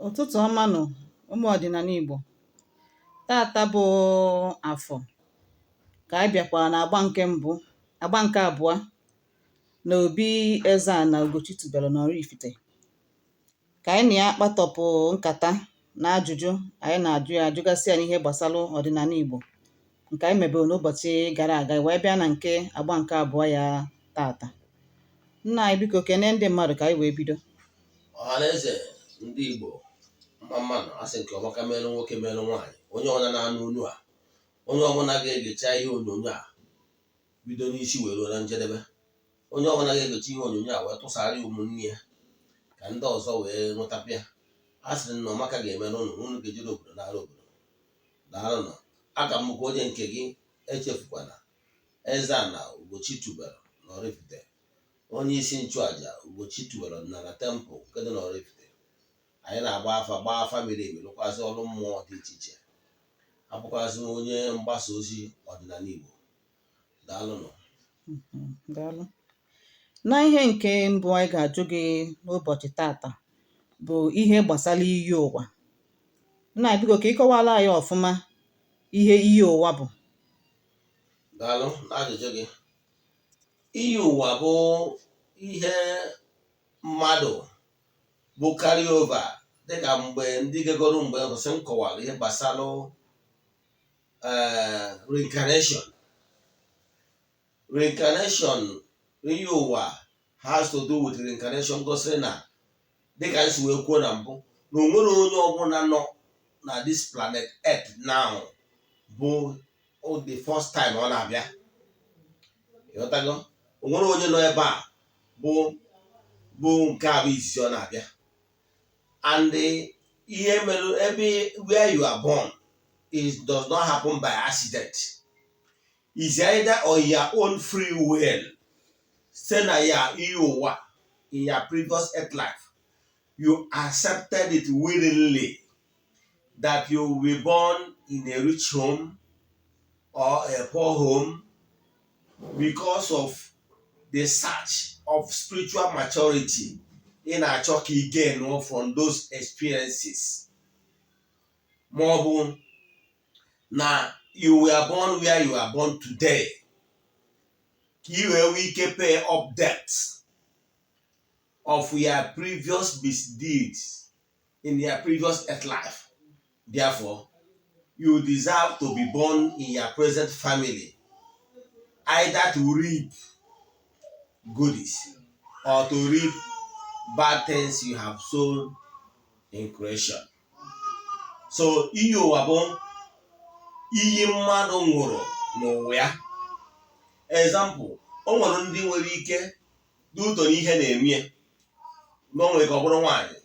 Ụtụtụ ọma nụ, ụmụ ọdịnala Igbo. Tata bụ afọ ka anyị bịakwara n'agba nke mbụ, agba nke abụọ na obi Eze-Ana Ugochi tubelu na Oraifite, ka anyị na ya kpatọpụ nkata na ajụjụ anyị na-ajụ ya, ajụgasị ya n'ihe gbasara ọdịnala Igbo nke anyị mebere n'ụbọchị gara aga, wee bịa na nke agba nke abụọ ya tata. Nna anyị, biko kenee ndị mmadụ ka anyị wee bido. Ọhaneze ndị Igbo, mma mmanụ. Asị nke ọmaka merụ nwoke, merụ nwaanyị, onye ọbụla na-anụ olu a, onye ọbụla ga-egecha ihe onyonyo a bido n'isi wee ruo na njedebe, onye ọbụla ga-egecha ihe onyonyo a wee tụsara ya ụmụnne ya ka ndị ọzọ wee nwetapịa, a sịrị na ọmaka ga-emere ụnụ, unu ga-ejere obodo n'ara obodo. Daalụnụ. Aka m bụkwa onye nke gị, echefukwana, Eze-Ana Ugochi tubelu na Oraifite, onye isi nchụaja Ugochi tubelu ọdịnala temple nke dị n'Oraifite. Anyị na-agba afa, gbaa afa miri emi, rụkwazị ọrụ mmụọ dị iche iche, abụkwazị m onye mgbasa ozi ọdịnala Igbo. Daalụnụ. Daalụ. Na ihe nke mbụ anyị ga-ajụ gị n'ụbọchị tata bụ ihe gbasara iyi ụwa. Nna anyị, biko ka ị kọwara anyị ọfụma ihe iyi ụwa bụ. Daalụ n'ajụjụ gị. Iyi ụwa bụ ihe mmadụ bụ carry over, dịka mgbe ndị gegoro mgbe kwụsị m kọwara ihe gbasara reincarnation. Reincarnation, iyi ụwa has to do with reincarnation, gosiri na dịka anyị si wee kwuo na mbụ na o nwere onye ọbụla nọ na this planet Earth now bụ the first time ọ na-abịa. Ịghọtago? O nwere onye nọ ebe a bụ nke a bụ izizi ọ na-abịa. And ihe mere ebe where you are born is does not happen by accident, is either on your own free will, site na ya iyi ụwa in your previous earth life, you accepted it willingly that you will be born in a rich home or a poor home because of the search of spiritual maturity ị na-achọ ka ị gain from those experiences, ma ọ bụ na you were born where you are born today ka ị wee nwee ike pay up debt of your previous misdeeds in your previous earth life. Therefore, you deserve to be born in your present family, either to reap goodies or to reap bad things you have sown in creation. So iyi ụwa bụ iyi mmadụ ṅụrụ n'ụwa ya. Example, o nwere ndị nwere ike dị ụtọ n'ihe na-eme na o nwere ka ọ bụrụ nwaanyị,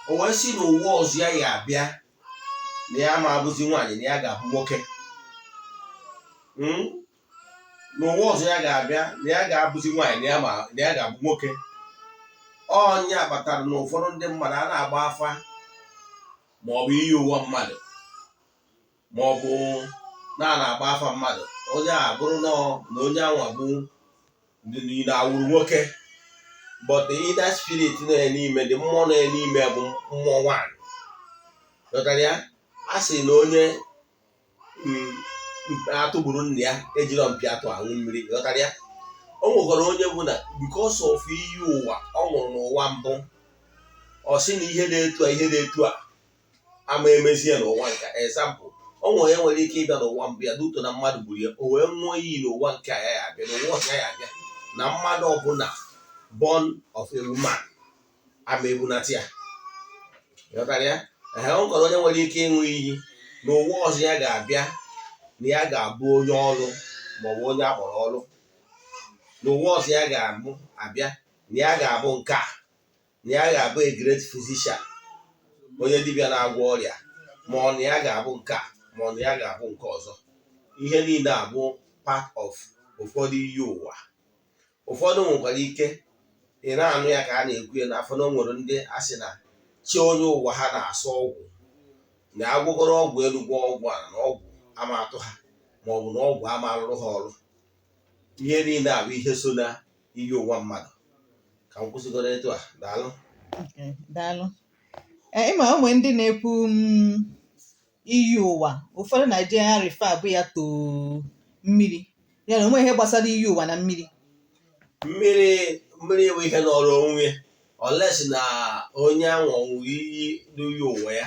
o wee sị na ụwa ọzọ ya ya abịa na ya ma abụzi nwaanyị, na ya ga-abụ nwoke. N'ụwa ọzọ ya ga-abịa na ya ga-abụzi nwaanyị, na ya ga-abụ nwoke. Ọnya kpatara na ụfọdụ ndị mmadụ a na-agba afa ma ọ bụ iyi ụwa mmadụ, ma ọ bụ na a na-agba afa mmadụ, onye a bụrụ na onye anwa bụ na awụrụ nwoke, but the inner spirit nọ ya n'ime, the mmụọ nọ ya n'ime bụ mmụọ nwaanyị. Ghọtara ya? A sị na onye atụgburu nna ya ejirọ mpi atụ aṅụ mmiri. Ghọtara ya? O nwekwara onye bụ na because of iyi ụwa ọ nwụrụ n'ụwa mbụ, ọ sị na ihe na-etu a, ihe na-etu a ama emezie n'ụwa nke. Example, o nwere onye nwere ike ịbịa n'ụwa mbụ ya n'uto na mmadụ gburu ya, o wee ṅụọ iyi n'ụwa nke a ya ya abịa, n'ụwa ọzọ ya ya abịa, na mmadụ ọbụla born of a woman ama ebunata ya. Ghọtara ya? Ehe, o nwekwara onye nwere ike ịṅụ iyi n'ụwa ọzọ ya ga-abịa na ya ga-abụ onye ọrụ maọbụ onye akpọrọ ọrụ, n'ụwa ọzọ ya ga-abụ abịa na ya ga-abụ nke a, na ya ga-abụ a great physician, onye dibịa na-agwọ ọrịa, ma ọ na ya ga-abụ nke a, ma ọ na ya ga-abụ nke ọzọ. Ihe niile abụ part of ụfọdụ iyi ụwa. Ụfọdụ nwekwara ike ị na-anụ ya ka a na-ekwu ya n'afọ na o nwere ndị a sị na chi onye ụwa ha na-asọ ọgwụ, na agwụgọrọ ọgwụ elu, gwọ ọgwụ ala, na ọgwụ ama atụ ha, ma ọ bụ na ọgwụ ama arụrụ ha ọrụ. Ihe niile a bụ ihe so na iyi ụwa mmadụ. Ka m kwụsịgoro etu a. Daalụ. Okay, daalụ. Ee, ịma onwe ndị na-ekwu iyi ụwa, ụfọdụ Naijiria refer bụ ya to mmiri, ya na onwe ihe gbasara iyi ụwa na mmiri. Mmiri, mmiri bụ ihe nọrọ onwe, unless na onye ahụ ṅụrụ iyi n'iyi ụwa ya,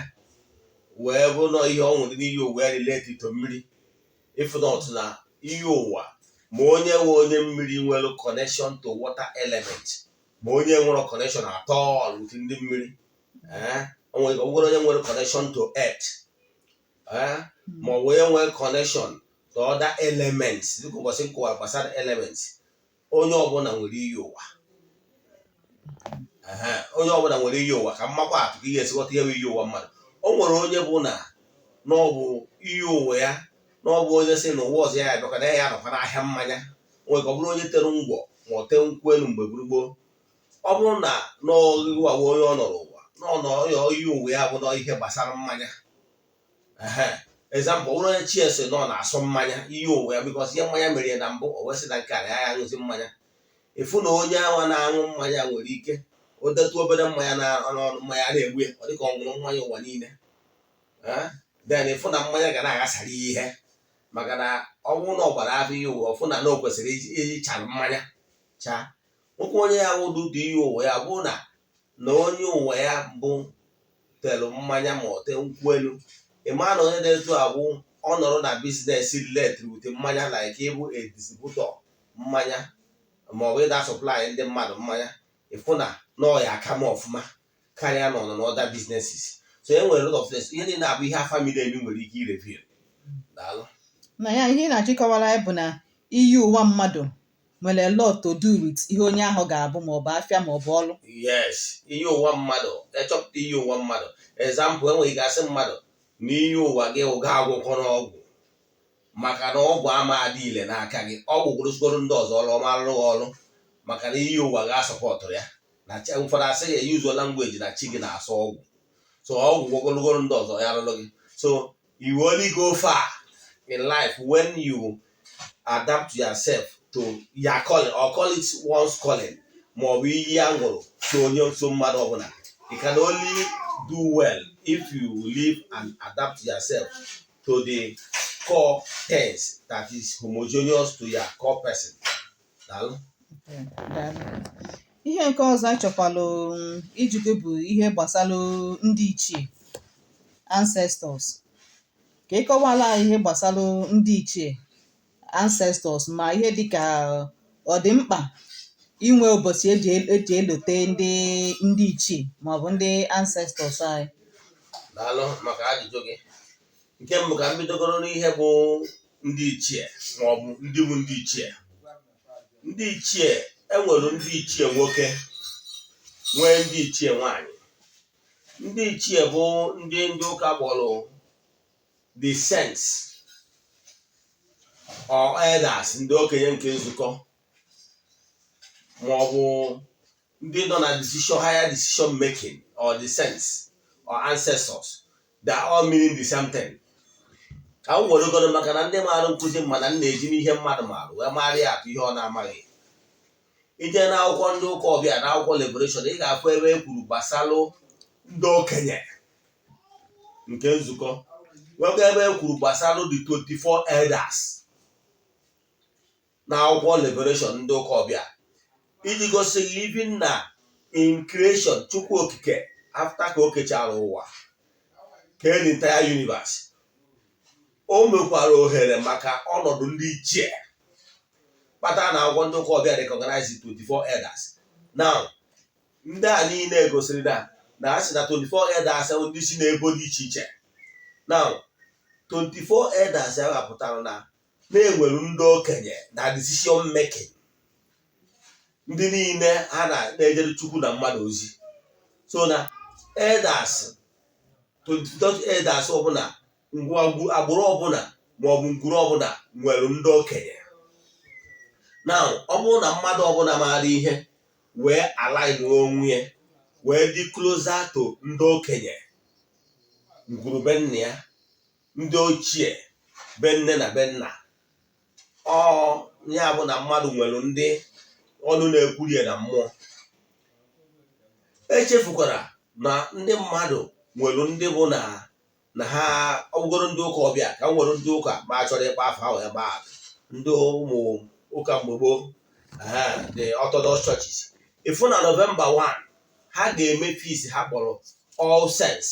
wee bụ na ihe ọ ṅụrụ n'iyi ụwa ya relate to mmiri. If not, na iyi ụwa, ma onye nwe onye mmiri nwere connection to water element, ma onye nwere connection at all with ndị mmiri, o nwere, ọ bụrụ onye nwere connection to earth, ma ọ bụ onye nwere connection to other elements, dịka ụbọchị nkụwa gbasara elements. Onye ọbụla nwere iyi ụwa. Onye ọbụla nwere iyi ụwa. Ka mmakwa atụ ka ihe esi ghọta ihe bụ iyi ụwa mmadụ. O nwere onye bụ na ọ bụ iyi ụwa ya, na ọ bụ onye si n'ụwa ọzọ ya abịakwa na ya nọkwa n'ahịa mmanya. O nwere ka ọ bụrụ onye tere ngwọ ma ọ tee nkwụ elu mgbe gburugburu. Ọ bụrụ na n'ọghịwa onye ọ nọrọ ụwa na ọ nọ iyi ụwa ya bụ na ihe gbasara mmanya. Ehe, example, ọ bụrụ onye chi ese na ọ na-asọ mmanya, iyi ụwa ya, because ihe mmanya mere ya na mbụ, o wesị na nke a na ya aṅụzi mmanya. Ịfụ na onye anwa na-aṅụ mmanya nwere ike o detụ obere mmanya n'ọnụ, mmanya na-egbu ya, ọ dịka ọ ṅụrụ mmanya ụwa niile. Then ịfụ na mmanya ga na-aghasara ya ihe, maka na ọ bụrụ na ọ gbara afọ ihe ụwa, ọfụ na o kwesịrị iji chara mmanya chaa. Nwoke onye ya wụ dị iyi ụwa ya bụ na onye ụwa ya bụ tere mmanya ma ọ tee nkwụ elu, ị maa na onye na-etu abụ ọ nọrọ na business related with mmanya, like ịbụ a distributor mmanya ma ọ bụ ịda supply ndị mmadụ mmanya, ịfụ na ọ ya aka m ọfụma karịa na ọ nọ n'other businesses. So e nwere lot of things. Ihe niile abụ ihe afa miri emi nwere ike ireveal. Daalụ. Na ya, ihe ị na-achịkọwara anyị bụ na iyi ụwa mmadụ nwere a lot to do with ihe onye ahụ ga-abụ, maọbụ afịa maọbụ ọlụ. Yes, iyi ụwa mmadụ, echọpụta iyi ụwa mmadụ. Example, enwere ike asị mmadụ na iyi ụwa gị ụga agwụkwọ n'ọgwụ, maka na ọgwụ ama adị ile n'aka gị. Ọgwụ gwụrụsịgoro ndị ọzọ ọrụ ọma, arụrụ ọrụ, maka na iyi ụwa ga-asọpọtụrụ ya. Na ụfọdụ asị ya eyuzuo language na chi gị na-asọ ọgwụ, so ọgwụ gwọgolugoro ndị ọzọ ya arụrụ gị. So you only go far in life when you adapt yourself to your calling, or call it one's calling, ma ọ bụ iyi a ṅụrụ. So onye so mmadụ ọbụla, you can only do well if you live and adapt yourself to the core things that is homogeneous to your core person. Daalụ. Daalụ. Ihe nke ọzọ anyị chọkwalụ ịjụ gị bụ ihe gbasara ndị ichie, ancestors. Ka ị kọwala anyị ihe gbasara ndị ichie, ancestors, ma ihe dịka ọ dị mkpa inwe ụbọchị eji elote ndị ichie maọbụ ndị ancestors anyị. Daalụ maka ajụjụ gị. Nke mbụ, ka m bidogoro n'ihe bụ ndị ichie ma ọ bụ ndị bụ ndị ichie. Ndị ichie, enwere ndị ichie nwoke, nwee ndị ichie nwanyị. Ndị ichie bụ ndị ụka kpọrọ the saints or elders, ndị okenye nke nzukọ, ma ọ bụ ndị nọ na decision, higher decision making, or the saints or ancestors. They are all meaning the same thing. Ka m weregoro, maka na ndị maara nkụzi mana m na-eji n'ihe mmadụ maara wee mara ya atụ ihe ọ na-amaghị. Ije n'akwụkwọ ndị ụka ọbịa, na akwụkwọ Revelation, ị ga-afụ ebe e kwuru gbasalụ ndị okenye nke nzukọ, nwekwa ebe e kwuru gbasalụ the 24 elders na akwụkwọ Revelation ndị ụka ọbịa, iji gosi gị even na in creation, Chukwu Okike, after ka o kechara ụwa, kee the entire universe, o mekwara ohere maka ọnọdụ ndị ichie, kpatara na akwụkwọ ndị ụka ọbịa recognize 24 elders. Now, ndị a niile gosiri na a sị na 24 elders bụ ndị si n'ebo dị iche iche. Now, 24 elders ya pụtara na na-enwere ndị okenye na decision making, ndị niile ha na-ejere Chukwu na mmadụ ozi. So na elders, 22 elders ọbụla, ngwangwu agbụrụ ọbụla maọbụ ngwuru ọbụla nwere ndị okenye. Now, ọ bụrụ na mmadụ ọbụla maara ihe wee align onwe ya, wee dị closer to ndị okenye ngwuru be nna ya, ndị ochie be nne na be nna, ọ ya bụ na mmadụ nwere ndị ọnụ na-ekwurie na mmụọ. Echefukwara na ndị mmadụ Nwere ndị bụ na ha ọ bụgoro ndị ụka ọbịa ka m nwere ndị ụka ma chọrọ ịkpa afọ ahụ ebe a, ndị ụmụ ụka mgbe gboo, the Orthodox churches, ịfụ na November 1 ha ga-eme feast ha kpọrọ All Saints.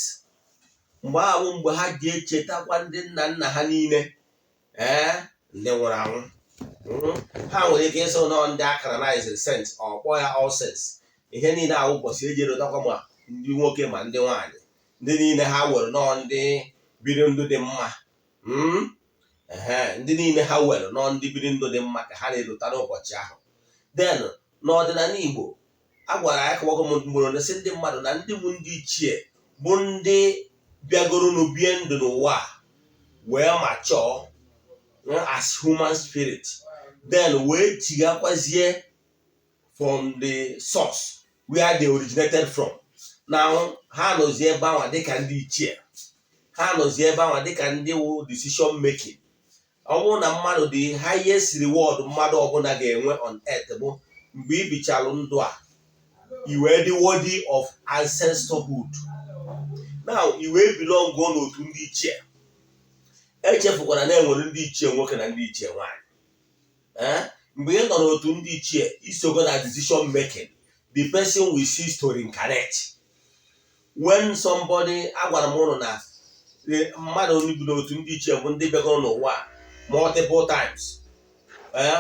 Mgbe ahụ, mgbe ha ji echetakwa ndị nna nna ha niile, ee, ndị nwụrụ anwụ. Ha nwere ike ịsị nọ ndị a canonized saints, ọ kpọọ ya All Saints. Ihe niile ahụ ụbọchị eji erotakwa ma ndị nwoke ma ndị nwaanyị, ndị niile ha were nọọ ndị biri ndụ dị mma. Ehe, ndị niile ha were nọọ ndị biri ndụ dị mma ka ha na-erota n'ụbọchị ahụ. Then n'ọdịnala Igbo, a gwara anyị, akọwago m mgboro ole, sị ndị mmadụ na ndị bụ ndị ichie bụ ndị bịagoronu bie ndụ n'ụwa a wee mature as human spirit, then wee chighakwazie from the source where they originated from. Now ha nọzi ebe anwa dịka ndị ichie, ha nọzi ebe anwa dịka ndị wụ decision making. Ọ bụrụ na mmadụ dị, highest reward mmadụ ọbụla ga-enwe on earth bụ mgbe ị bichalụ ndụ a, i wee dị worthy of ancestorhood. Now i wee belong n'otu ndị ichie. Echefukwara na enwere ndị ichie nwoke na ndị ichie nwaanyị. Ee, mgbe ị nọ n'otu ndị ichie, isogo na decision making. The person will cease to reincarnate. When somebody, agwara m ụnụ na mmadụ bi n'otu ndị ichie bụ ndị bịagoro n'ụwa multiple times,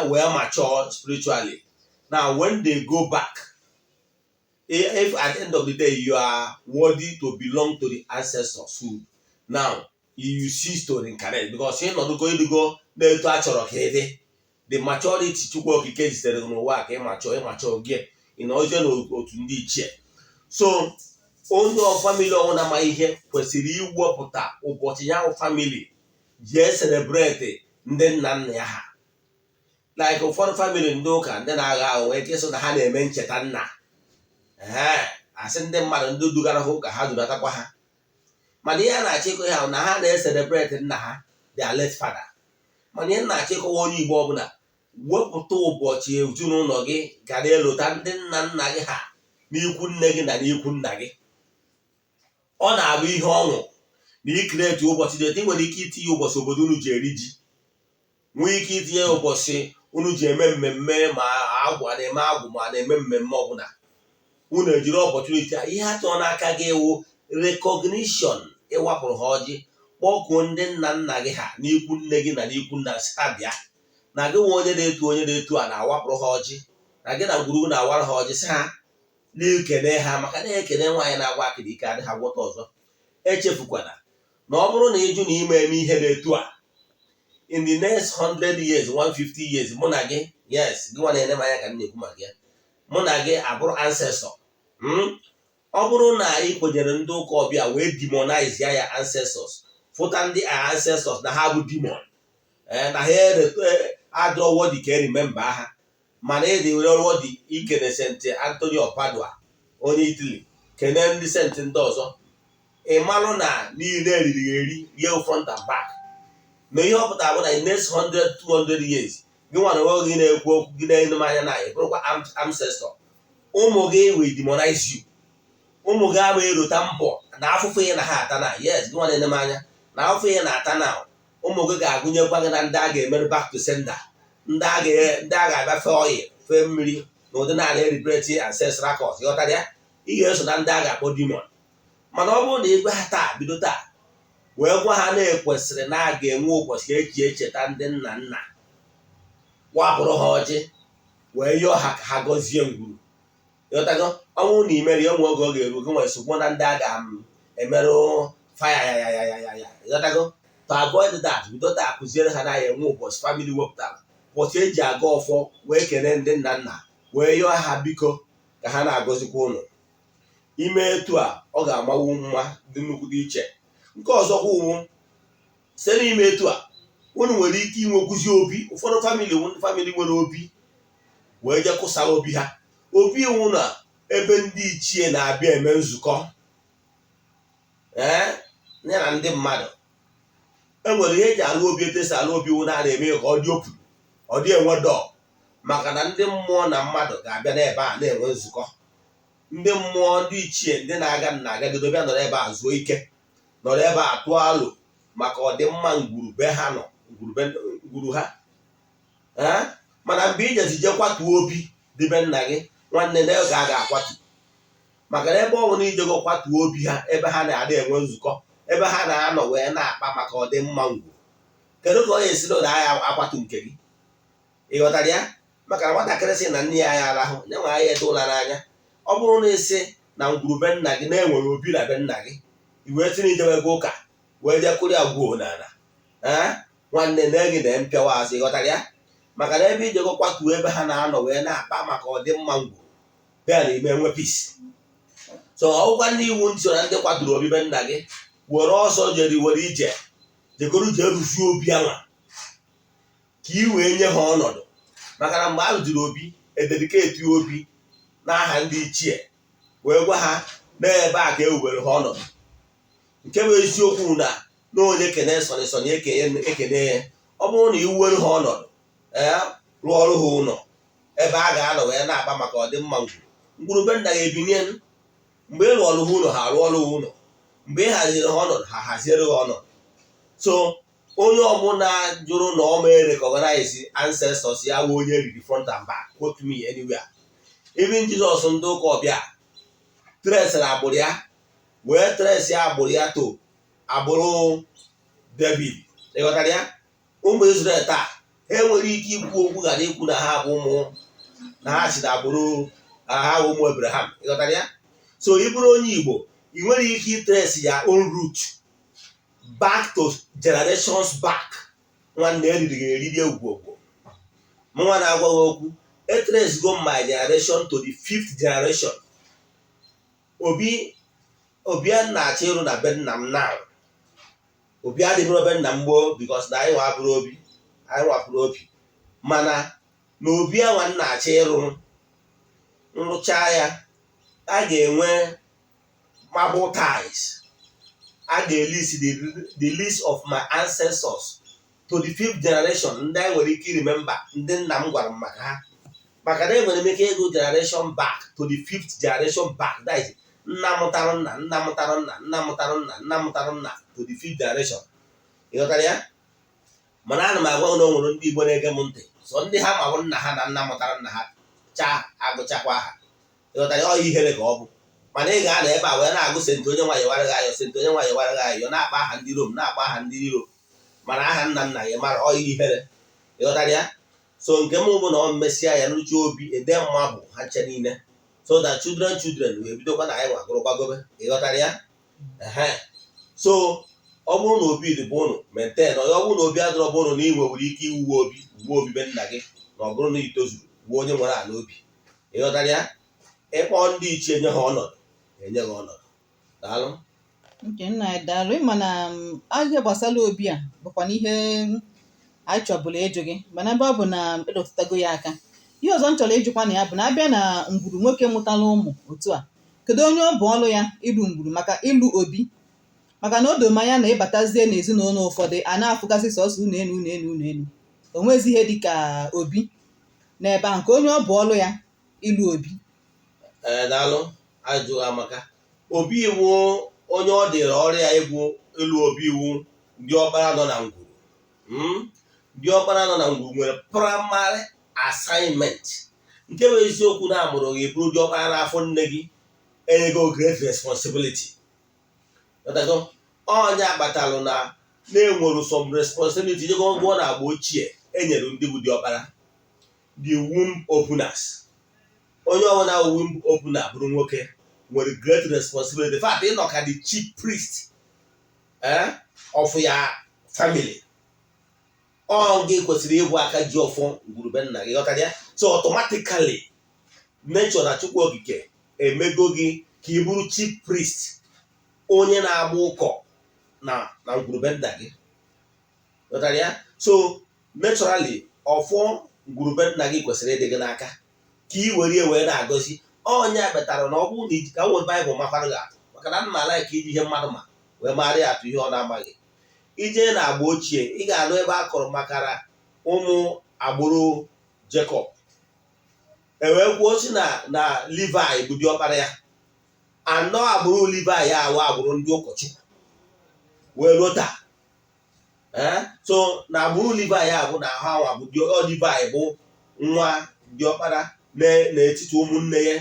wee mature spiritually. Now when they go back, if at the end of the day you are worthy to belong to the ancestors hood, now you cease to reincarnate because ị nọdụgo, ịdụgo na-etu a chọrọ ka ị dị. The maturity Chukwu Okike zitere gị n'ụwa ka ị mature, ị mature gị, ị nọzie n'otu ndị ichie. So onye family ọbụla ma ihe kwesịrị iwepụta ụbọchị ya bụ family jee celebrate ndị nna nna ya ha. Like ụfọdụ family ndị ụka, ndị na-agha ahụ, nwere ike ịsị na ha na-eme ncheta nna. Ee, asị ndị mmadụ ndị dugara ha ụka ha dunatakwa ha, mana ihe a na-achịkọ ya na ha na-ecelebrate nna ha, their late father. Mana ihe na-achọ ịkọwa, onye Igbo ọbụla wepụta ụbọchị ezinụlọ gị gara elota ndị nna nna gị ha n'ikwu nne gị na n'ikwu nna gị. Ọ na-abụ ihe ọṅụ na icreate ụbọchị dị. Ị nwere ike itinye ụbọchị obodo unu ji eri ji, nwee ike itinye ụbọchị unu ji eme mmemme, ma agwụ a na-eme agwụ, ma a na-eme mmemme ọbụla. Unu ejiri opportunity a. Ihe a chọrọ n'aka gị wụ recognition. Ịwapụrụ ha ọjị, kpọkuo ndị nna nna gị ha n'ikwu nne gị na n'ikwu nna, sị ha bịa, na gị nwe onye na-etu, onye na-etu a na-awapụrụ ha ọjị, na gị na ngwurugwu na-awara ha ọjị, sị ha na-ekene ha, maka na ekene nwaanyị na-agwa akịrị ike adịghị agwọta ọzọ. Echefukwana na ọ bụrụ na ịjụ na ime eme ihe na-etu a, in the next 100 years, 150 years, mụ na gị, yes, gị nwa na-ene m anya ka m na-ekwu maka ya, mụ na gị abụrụ ancestor. Ọ bụrụ na ị kwenyere ndị ụka ọbịa wee demonize ya ya ancestors, fụta ndị ancestors na ha bụ demon, na ha adịrọ worthy ka e remember ha, mana ịdị worthy ikene Saint Anthony of Padua, onye Italy, kene ndị saint ndị ọzọ, ị malụ na niile eriri eri rie front and back. Na ihe ọ pụtara bụ na in next 100 200 years, gị nwa na onwe gị na-ekwu okwu, gị na-ene m anya na ị bụrụkwa ancestor, ụmụ gị will demonize you. Ụmụ gị ama erota mbọ na afụfụ ị na ha ata na, yes, gị nwa na-ene m anya na afụfụ ị na-ata na ụmụ gị ga-agụnyekwa gị na ndị a ga-emerụ back to sender, ndị a ga-abịa fee oyi, fee mmiri na ụdị na celebrate ancestral curse. Ịghọtara ya? Ị ga-eso na ndị a ga-akpọ demon. Mana ọ bụrụ na ị gwa ha taa, bido taa wee gwa ha na ekwesịrị na a ga-enwe ụbọchị eji echeta ndị nna nna, wapụrụ ha ọjị, wee yọọ ha ka ha gọzie ngwuru. Ịghọtago? Ọnwụ na imeri enwe oge ọ ga-eru, gị nwere sokwu na ndị a ga-emerụ faya ya ya ya ya ya ya. Ịghọtago? To avoid that, bido taa kụziere ha na ya enwe ụbọchị family wepụtara, ụbọchị eji aga ọfọ wee kelee ndị nna nna, wee yọọ ha biko ka ha na-agọzikwa ụnụ. Ime etu a, ọ ga-amawu mma dị nnukwu dị iche. Nke ọzọkwa uwu, site n'ime etu a, unu nwere ike inwekwuzi obi. Ụfọdụ family ndị family nwere obi wee jee kụsara obi ha. Obi iwu na ebe ndị ichie na-abịa eme nzukọ, ee, ya na ndị mmadụ. E nwere ihe eji alụ obi. Etu esi alụ obi wụ na a na-eme ka ọ dị open, ọ dị enwe dọọ, maka na ndị mmụọ na mmadụ ga-abịa n'ebe a na-enwe nzukọ. Ndị mmụọ, ndị ichie, ndị na-aga na-agagido bịa nọrọ ebe a zuo ike, nọrọ ebe a tụọ alo maka ọdịmma ngwuru be ha nọ, ngwuru ha. Ee, mana mgbe ijezi je kwatuo obi dịbe nna gị, nwanne, na oge a ga-akwatu, maka na ebe ọ bụla ijego kwatuo obi ha, ebe ha na-adị enwe nzukọ, ebe ha na-anọ wee na-akpa maka ọdịmma ngwuru, kedu ka ọ ga-esi na agha akwatu nke gị? Ị ghọtara ya? Maka na nwatakịrị sị na nne ya ya arahụ ya nwe anya ede ụra n'anya. Ọ bụrụ na ịsị na ngwuru be nna gị na-enwere obi na be nna gị, i wee tinye ijewego ụka wee jee kụrụ ya gwuo n'ala, ee, nwanne, na gị na mpịawa azụ. Ị ghọtara ya? Maka na ebe ijego kwatuo ebe ha na-anọ wee na-akpa maka ọdịmma ngwuru, bịa na ime nwe peace. So ọgwụkwa ndị iwu ndị so na ndị kwaturu obi be nna gị, were ọsọ jere, were ije jegoro jee rụzie obi anwa ka ị wee nye ha ọnọdụ. Maka na mgbe a rụziri obi, e dedicate obi n'aha ndị ichie wee gwa ha n'ebe a ka e wubere ha ọnọdụ. Nke bụ eziokwu na onye kene sọnị sọnị ekene ya. Ọ bụrụ na iwuwere ha ọnọdụ, ee, rụọ ọrụ ha ụlọ ebe a ga-anọ wee na-akpa maka ọdịmma ngwuru, ngwuru be nna ga-ebinye. Mgbe ị rụọrụ ha ụlọ, ha arụọrụ ha ụlọ. Mgbe ị haziri ha ọnọdụ, ha haziere ha ọnọdụ. So onye ọbụla jụrụ na ọ mee recognize ancestors ya wụ onye riri front and back. Quote me anywhere. Even Jizọs, ndị ụka ọbịa trace agbụrụ ya, wee trace agbụrụ ya to agbụrụ David. Ịghọtara ya? Ụmụ Israel taa ha enwere ike ikwu okwu ghara ikwu na ha bụ ụmụ, na ha si na agbụrụ ha bụ ụmụ Abraham. Ịghọtara ya? So ị bụrụ onye Igbo, ị nwere ike i trace ya own root back to generations back. Nwanne, eriri gị eriri egwugwu. Mụnwa na-agwa gị okwu, e trace go my generation to the fifth generation. Obi, obi a na-achọ ịrụ na be nna m now, obi adịbụrụ be nna m gboo, because na anyị nwapụrụ obi, anyị nwapụrụ obi. Mana na obi anwa m na-achọ ịrụ, nrụcha ya, a ga-enwe marble tiles, a ga-e list the list of my ancestors to the fifth generation, ndị anyị nwere ike remember, ndị nna m gwara m maka ha. Maka na enwere m ike ịgụ generation back to the fifth generation back, that is nna mụtara nna, nna mụtara nna, nna mụtara nna, nna mụtara nna, to the fifth generation. Ị ghọtara ya? Mana ana m agwa na o nwere ndị Igbo na-ege m ntị, so ndị ha ma bụ nna ha na nna mụtara nna ha chaa agụchakwa ha. Ị ghọtara ya? Ọ ihere ka ọ bụ. Mana ị ga-anọ ebe a wee na-agụ saint onye nwaanyị wara gị ayọ, saint onye nwaanyị wara gị ayọ, na-akpa aha ndị Rom, na-akpa aha ndị iro, mana aha nna nna gị mara. Ọ ihere. Ị ghọtara ya? So nke m bụ na ọ mmesịa ya nrụcha obi ede mma bụ ha nche niile, so that children children wee bidokwa na anyị nwa gụrụ gbagobe. Ị ghọtara ya? Ehe. So ọ bụrụ na obi dị bụ ụnụ maintain. Ọ bụrụ na obi adịrọ bụ ụnụ, na ị nwewere ike iwuwe obi, wuwe obi be nna gị, na ọ bụrụ na ị tozuru wuo onye nwere ala obi. Ị ghọtara ya? Ịkpọ ndị ichie, nye ha ọnọdụ, enye ha ọnọdụ. Daalụ. Nke nna anyị, daalụ. Ịma na ihe gbasara obi a bụkwa na ihe anyị chọbụla ịjụ gị, mana ebe ọ bụ na edọtụtago ya aka, ihe ọzọ m chọrọ ịjụkwa na ya bụ na abịa na ngwuru, nwoke mụtara ụmụ otu a, kedu onye ọ bụ ọlụ ya ịlụ ngwuru maka ịlụ obi? Maka na o doo m anya na ịbatazie n'ezinụlọ ụfọdụ, a na-afụgasị sọsọ ụlọ elu, ụlọ elu, ụlọ elu, o nwezi ihe dịka obi n'ebe ahụ. Ka onye ọ bụ ọlụ ya ịlụ obi? Ee, daalụ, ajụjụ amaka. Obi iwu, onye ọ dịrị ọrụ ya ịbụ ịlụ obi iwu, ndị ọkpara nọ na ngwuru. Ndị ọkpara nọ na ngwuru nwere primary assignment. Nke bụ eziokwu na amụrụ gị bụrụ dị ọkpara n'afọ nne gị, enyego great responsibility. Ghọtago? Onye akpatalụ na na-enwere some responsibility jego gụọ na agba ochie enyere ndị bụ diọkpara, the womb openers. Onye ọbụla womb opener bụrụ nwoke nwere great responsibility. In fact, ịnọ ka the chief priest of ya family, ọ gị kwesịrị ịbụ aka ji ọfọ ngwurube nna gị. Ghọtara ya? So automatically, nature na Chukwu Okike emego gị ka ị bụrụ chief priest, onye na-agba ụkọ na ngwurube nna gị. Ghọtara ya? So naturally, ọfọ ngwurube nna gị kwesịrị ịdị gị n'aka ka ị were wee na-agọzi onye kpatara na ọ bụrụ na iji ka nwere Baịbụl makwara gị atụ, maka na mma ala ka iji ihe mmadụ ma wee mara ya atụ ihe ọ na-amaghị. Ije na agba ochie, ị ga-anụ ebe a kọrọ makara ụmụ agbụrụ Jekọb, e wee kwuo si na Levi bụ diọkpara ya. Anọ agbụrụ Levi awụ agbụrụ ndị ụkọchukwu wee ruo taa. Ee, so na agbụrụ Levi a bụ na ha nwa bụ Levi bụ nwa diọkpara n'etiti ụmụnne ya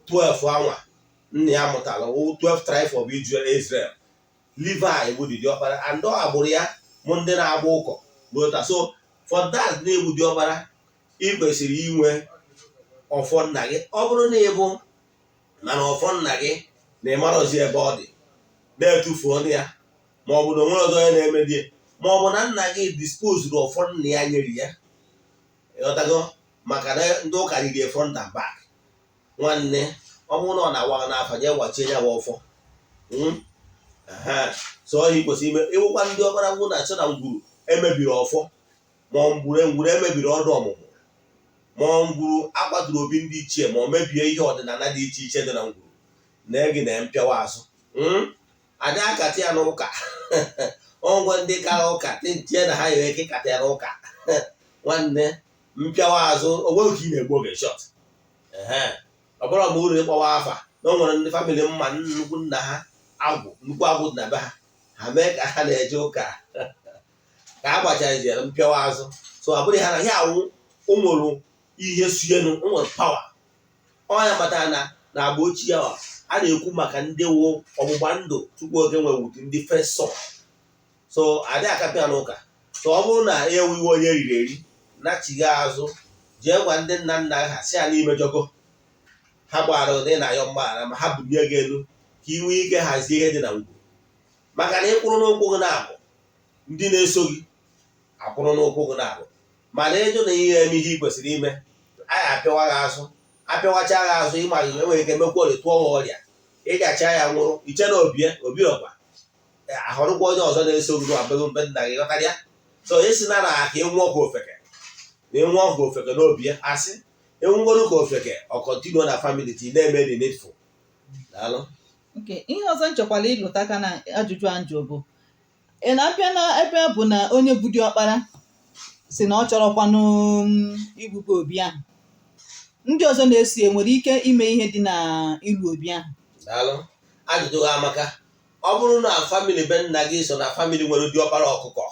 12 anwa nna ya mụtara, wụ 12 tribe of Israel. Levi bụ the diọkpara, and ọ agbụrụ ya mụ ndị na-agba ụkọ ruo taa. So for that na-egbu diọkpara, ị kwesịrị inwe ọfọ nna gị. Ọ bụrụ na ịbụ mana ọfọ nna gị na ịmarọzi ebe ọ dị, na-etufuo ya, ma ọ bụ na onwere ọzọ onye na-emedi, ma ọ bụ na nna gị disposuru ọfọ nna ya nyere ya, ịghọtago? Maka na ndị ụka riri front and back. Nwanne, ọ bụrụ na ọ na-awa gị n'afa, jee wachie ya bụ ọfọ. So ọ kwesịrị ime ịwụkwa ndị ọkpara gwụ na achọ na ngwuru emebiri ọfọ, ma ọ ngwuru ngwuru emebiri ọdụ ọmụmụ, ma ọ ngwuru akwadoro obi ndị ichie, ma ọ mebie ihe ọdịnala dị iche iche dị na ngwuru na gị na mpịawa azụ. Ada akata ya n'ụka ọngwa ndị kara ụka tintie na ha nwere ike ịkata ya n'ụka. Nwanne, mpịawa azụ onwe ka ị na-egbu oge short. Ọ bụrụ ma uru ịkpọwa afa na o nwere ndị family mma nnukwu nna ha agwụ, nnukwu agwụ dị na be ha, ha mee ka ha na-eje ụka ka a gbachaziri mpịawa azụ. So ọ bụrụ ha na ya awụ, o nwere ihe suenu, o nwere power. Ọ ya kpatara na agba ochie a na-ekwu maka ndị wụ ọgbụgba ndụ Chukwu oke nwe wutu ndị first son. So adị akapịa n'ụka. So ọ bụrụ na enweghị onye eriri eri, nachigha azụ, jee gwa ndị nna nna ha si ya n'imejọgo ha gbara ụdị na ayọ mgbaghara, ma ha bulie gị elu ka ị nwee ike hazie ihe dị na ngwuru. Maka na ịkwụrụ n'ụkwụ gị na-abụ, ndị na-eso gị akwụrụ n'ụkwụ gị na-abụ. Mana ịjụ na ihe eme ihe ị kwesịrị ime, anyị apịawa gị azụ, apịawacha gị azụ. Ịma gị enwere ike mekwa ọrịa, tụọ gị ọrịa, ịgacha ya nwụrụ iche na obie obi ọkwa ahọrụkwa onye ọzọ na-eso gị abụghị mbe nna gị. Ghọtara ya? So esi na na ka ịnwụọ ka ofeke, na ịnwụọ ka ofeke n'obi ya asị enwugoro ka ofeke ọ continue na family ti na-eme the needful. Daalụ. Nke ihe ọzọ m chọkwara ịlụta aka na ajụjụ a njụ bụ, ị na-abịa na ebe bụ na onye bụ diọkpara si na ọ chọrọkwanụ igbube obi ahụ, ndị ọzọ na-eso ya nwere ike ime ihe dị na ilu obi ahụ? Daalụ, ajụjụ gị amaka. Ọ bụrụ na family be nna gị so na family nwere diọkpara ọkụkọ,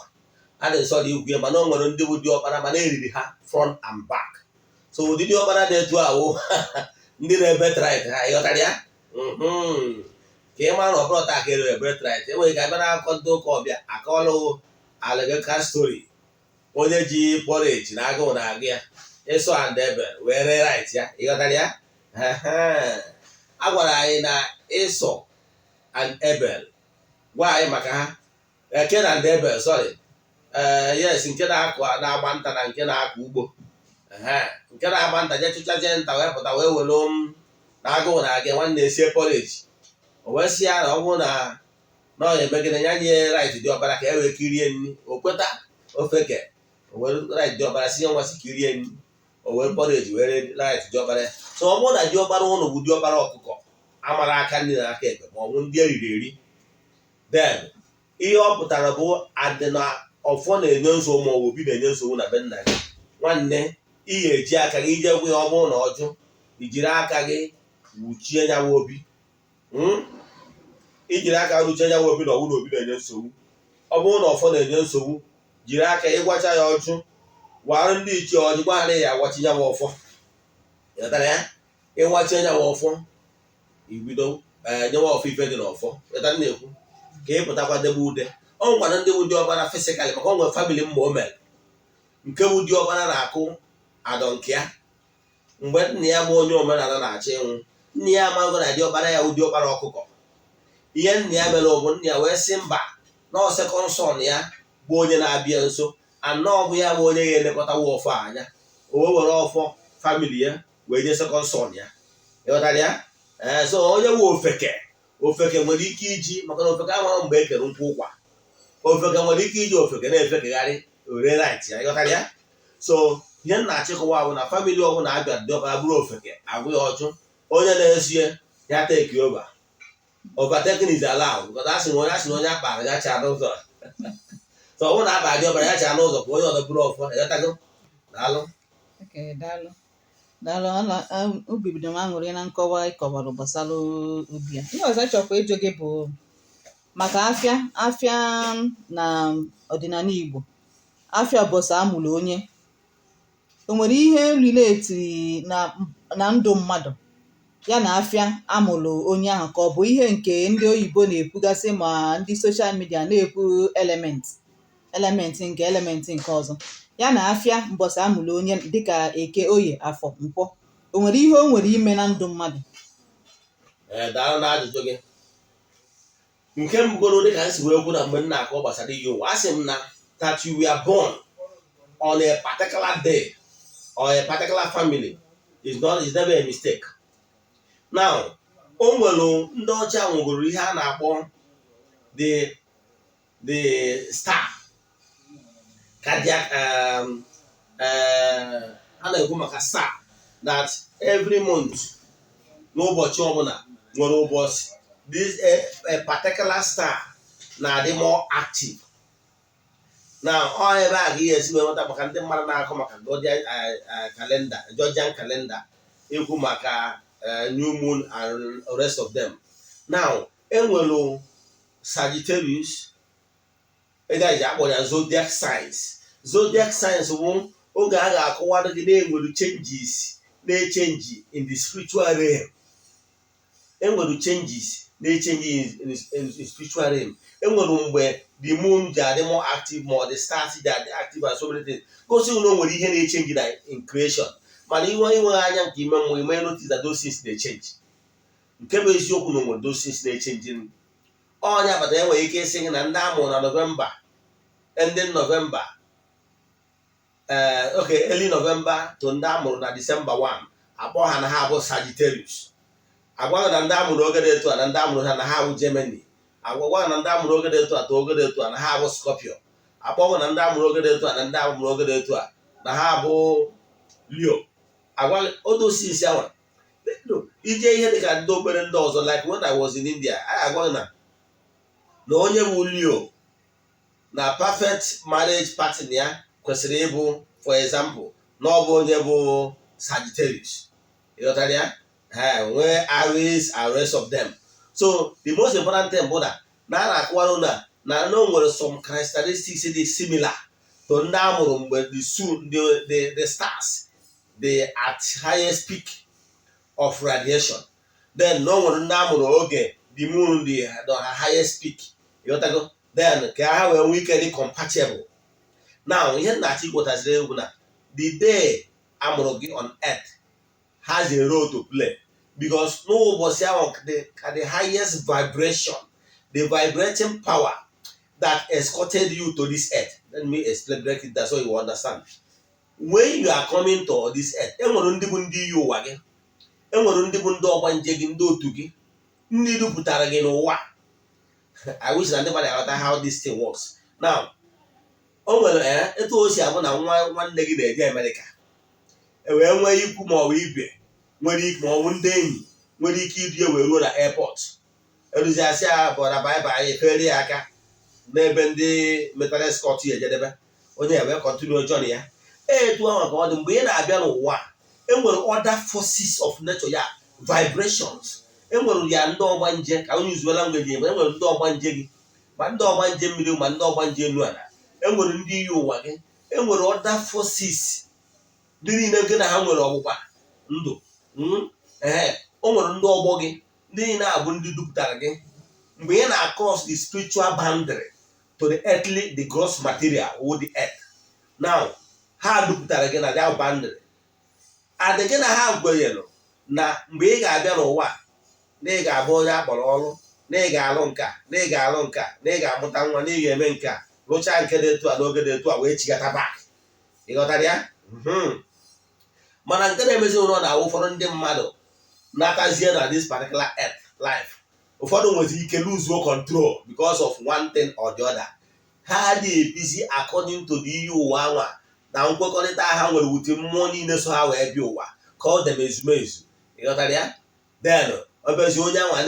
a dị nsọ dị ikwu ya, mana o nwere ndị bụ diọkpara mana eriri ha front and back. So ụdị diọkpara dị etu awụ ndị na-ebe right ha, ịghọtara ya? Ka ị mara na ọ bụrụ taa ka ere ebe right, enwere ike abịa n'akụkọ ndị ụka ọbịa akọọlụ allegorical story, onye ji porridge na agụụ na-agụ ya, Esau and Abel wee ree right ya, ịghọtara ya? A gwara anyị na Esau and Abel, gwa anyị maka ha, Cain and Abel, sorry, ee, yes, nke na-akụ na-agba nta na nke na-akọ ugbo. Nke na-agba nta jee chụchaje nta wee pụta wee were m na agụụ na-aga nwanne esie porridge. O wee sị ya na ọ bụrụ na na ọ ya emegide ya nye right dị ọbara ka e wee kirie nri. O kweta ofeke, o were right dị ọbara si ya nwa si kirie nri, o were porridge were right dị ọbara ya. So ọ bụrụ na diọkpara ụnụ bụ diọkpara ọkụkọ amara aka nri na aka ekpe, ma ọ bụ ndị eriri eri, then ihe ọ pụtara bụ adị na ọfọ na-enye nsogbu, ma ọ bụ obi na-enye nsogbu na be nna gị. Nwanne, ị ga-eji aka gị ije gwa ya. Ọ bụrụ na ọ jụ, ijiri aka gị wuchie ya bụ obi. Ijiri aka ruchie ya bụ obi na ọbụ na obi na-enye nsogbu. Ọ bụrụ na ọfọ na-enye nsogbu, jiri aka ịgwacha ya ọjụ, gwara ndị ichie ọjụ, gwa ha na ya agwachi ya bụ ọfọ. Ịghọtara ya? Ịwachie ya bụ ọfọ, ibido nyewe ọfọ ife dị n'ọfọ. Ịghọtara na-ekwu ka ị pụtakwa debe ude. Ọ nwekwara ndị bụ diọkpara physically, maka ọ nwere family mma o mere nke bụ diọkpara na-akụ adọ nke ya. Mgbe nna ya bụ onye omenala na-achọ ịnwụ, nna ya amaghị na diọkpara ya bụ diọkpara ọkụkọ. Ihe nna ya mere bụ nna ya wee sị mba, na second son ya bụ onye na-abịa nso anọ, ọ bụ ya bụ onye ga-elekọtawa ọfọ anya. O wee were ọfọ family ya wee nye second son ya. Ịghọtara ya? Ee. So onye nwe ofeke, ofeke nwere ike iji, maka na ofeke amara mgbe e kere nkwụ ụkwa, ofeke nwere ike iji ofeke na-efekegharị ore right ya. Ịghọtara ya? So ihe m na-achịkọwa bụ na family ọbụla abịa diọkpara bụrụ ofeke, agwụ ya ọjụ, onye na-esie ya take over. Overtaking is allowed, because a sị na onye a sị na onye akpara ya chaa n'ụzọ. So ọ bụrụ na akpa diọkpara ya chaa n'ụzọ ka onye ọzọ bụrụ ọfọ. Ịghọtago? Daalụ. Okay, daalụ. Daalụ. Obi dị m aṅụrị na nkọwa ị kọwara gbasara obi a. Ihe ọzọ chọkwa ịjụ gị bụ maka afịa. Afịa na ọdịnala Igbo, afịa ụbọchị amụrụ onye, o nwere ihe relate na ndụ mmadụ ya na afịa amụrụ onye ahụ, ka ọ bụ ihe nke ndị oyibo na-ekwugasị, ma ndị social media na-ekwu element, element nke element nke ọzọ, ya na afịa mbọsị amụrụ onye, dịka Eke, Oye, Afọ, Nkwọ, o nwere ihe o nwere ime na ndụ mmadụ? Ee, daalụ na ajụjụ gị. Nke mbụgoro, dịka m si wee kwu na mgbe m na-akọ gbasara iyi ụwa, asị m na that you were born on a particular day or a particular family is never a mistake. Now, o nwere ndị ọcha nwegoro ihe a na-akpọ the star cardiac. A na-ekwu maka star that every month, n'ụbọchị ọbụla nwere ụbọchị, this a particular star na-adị more active. Now, ọ ebe a ka ihe esi wee nweta maka ndị mmadụ na-akọ maka Gregorian calendar, Georgian calendar, ikwu maka new moon and rest of them. Now, enwere Sagittarius egaji akpọ ya zodiac signs. Zodiac signs bụ oge a ga-akọwara gị na-enwere changes na-echange in the spiritual realm. Enwere changes na-echange in spiritual realm. Enwere mgbe the moon ji adị more active, ma the stars ji adị active and so many things, gosi na o nwere ihe na-echange na in creation. Mana inwe enweghị anya nke ime mmụọ, ime notice that those things na-echange. Nke bụ eziokwu na o nwere those things na-echange. Ọnya kpatara enwere ike ịsị gị na ndị amụrụ na November, ending November, ee, okay, early November to ndị amụrụ na December 1, akpọ ha na ha bụ Sagittarius. Agwaghị na ndị amụrụ oge dị etu a na ndị amụrụ ha na ha bụ Gemini. Agwagwaghị na ndị amụrụ oge dị etu a to oge dị etu a na ha bụ Scorpio. Akpọghị na ndị amụrụ oge dị etu a na ndị amụrụ oge dị etu a na ha bụ Leo. Agwaghị odosisi ahụ ije ihe dịka ndị obere ndị ọzọ. Like when I was in India, a agwaghị na onye bụ Leo na perfect marriage partner ya kwesịrị ịbụ, for example, na ọ bụ onye bụ Sagittarius. Ịghọtara ya? Ha nwee Aries and rest of them. So the most important thing bụ na a na-akụwarụ na o nwere some characteristics dị similar to ndị amụrụ mgbe the sun, the stars, the at highest peak of radiation. Then na o nwere ndị amụrụ oge the moon dị the highest peak. Ịghọtago? Then ka ha wee nwee ike dị compatible. Now, ihe nna-achọ igwetaziri egwu na the day amụrụ gị on earth has a role to play, because n'ụbọchị ahụ ka the highest vibration, the vibrating power that escorted you to this earth. Let me explain, break it down so you understand. When you are coming to this earth, enwere ndị bụ ndị iyi ụwa gị, enwere ndị bụ ndị ọgbanje gị, ndị otu gị, ndị dupụtara gị n'ụwa. I wish na ndị mmadụ aghọta how this thing works. Now, o nwere etu o si abụ na nwa nwanne gị na-eje Amerịka, e wee nwee ikwu ma ọ bụ ibe nwere ike, ma ọ bụ ndị enyi nwere ike idu ya wee ruo na airport, eruziasị ya bọra bye bye, efere ya aka n'ebe ndị metara escort ya ejedebe onye, wee continue journey ya. Etu ahụ ka ọ dị mgbe ị na-abịa n'ụwa. Enwere other forces of nature, ya vibrations. Enwere ya ndị ọgbanje, ka onye uzuola mgbe enwere ndị ọgbanje gị, ma ndị ọgbanje mmiri, ma ndị ọgbanje elu ala. Enwere ndị iyi ụwa gị, enwere other forces, ndị niile gị na ha nwere ọgbụgba ndụ. Ee, o nwere ndị ọgbọ gị, ndị niile abụ ndị dupụtara gị mgbe ị na-cross the spiritual boundary to the earthly, the gross material or the earth. Now, ha dupụtara gị na that boundary, adị gị na ha kwenyere na mgbe ị ga-abịa n'ụwa, na ị ga-abụ onye akpọrọ ọrụ, na ị ga-alụ nka, na ị ga-alụ nka, na ị ga-amụta nwa, na ị ga-eme nke a, rụchaa nke dị etu a n'oge dị etu a, wee chigata back. Ị ghọtara ya? Mana nke na-emezi ụrọ na ụfọdụ ndị mmadụ natazie na this particular earth life, ụfọdụ nwere ike lose control because of one thing or the other. Ha adịghị ebizi according to the iyi ụwa anwa na nkwekọrịta ha nwere wute mmụọ niile so ha wee bịa ụwa, call them ezumezu. Ịghọtara ya? Then obezi onye anwa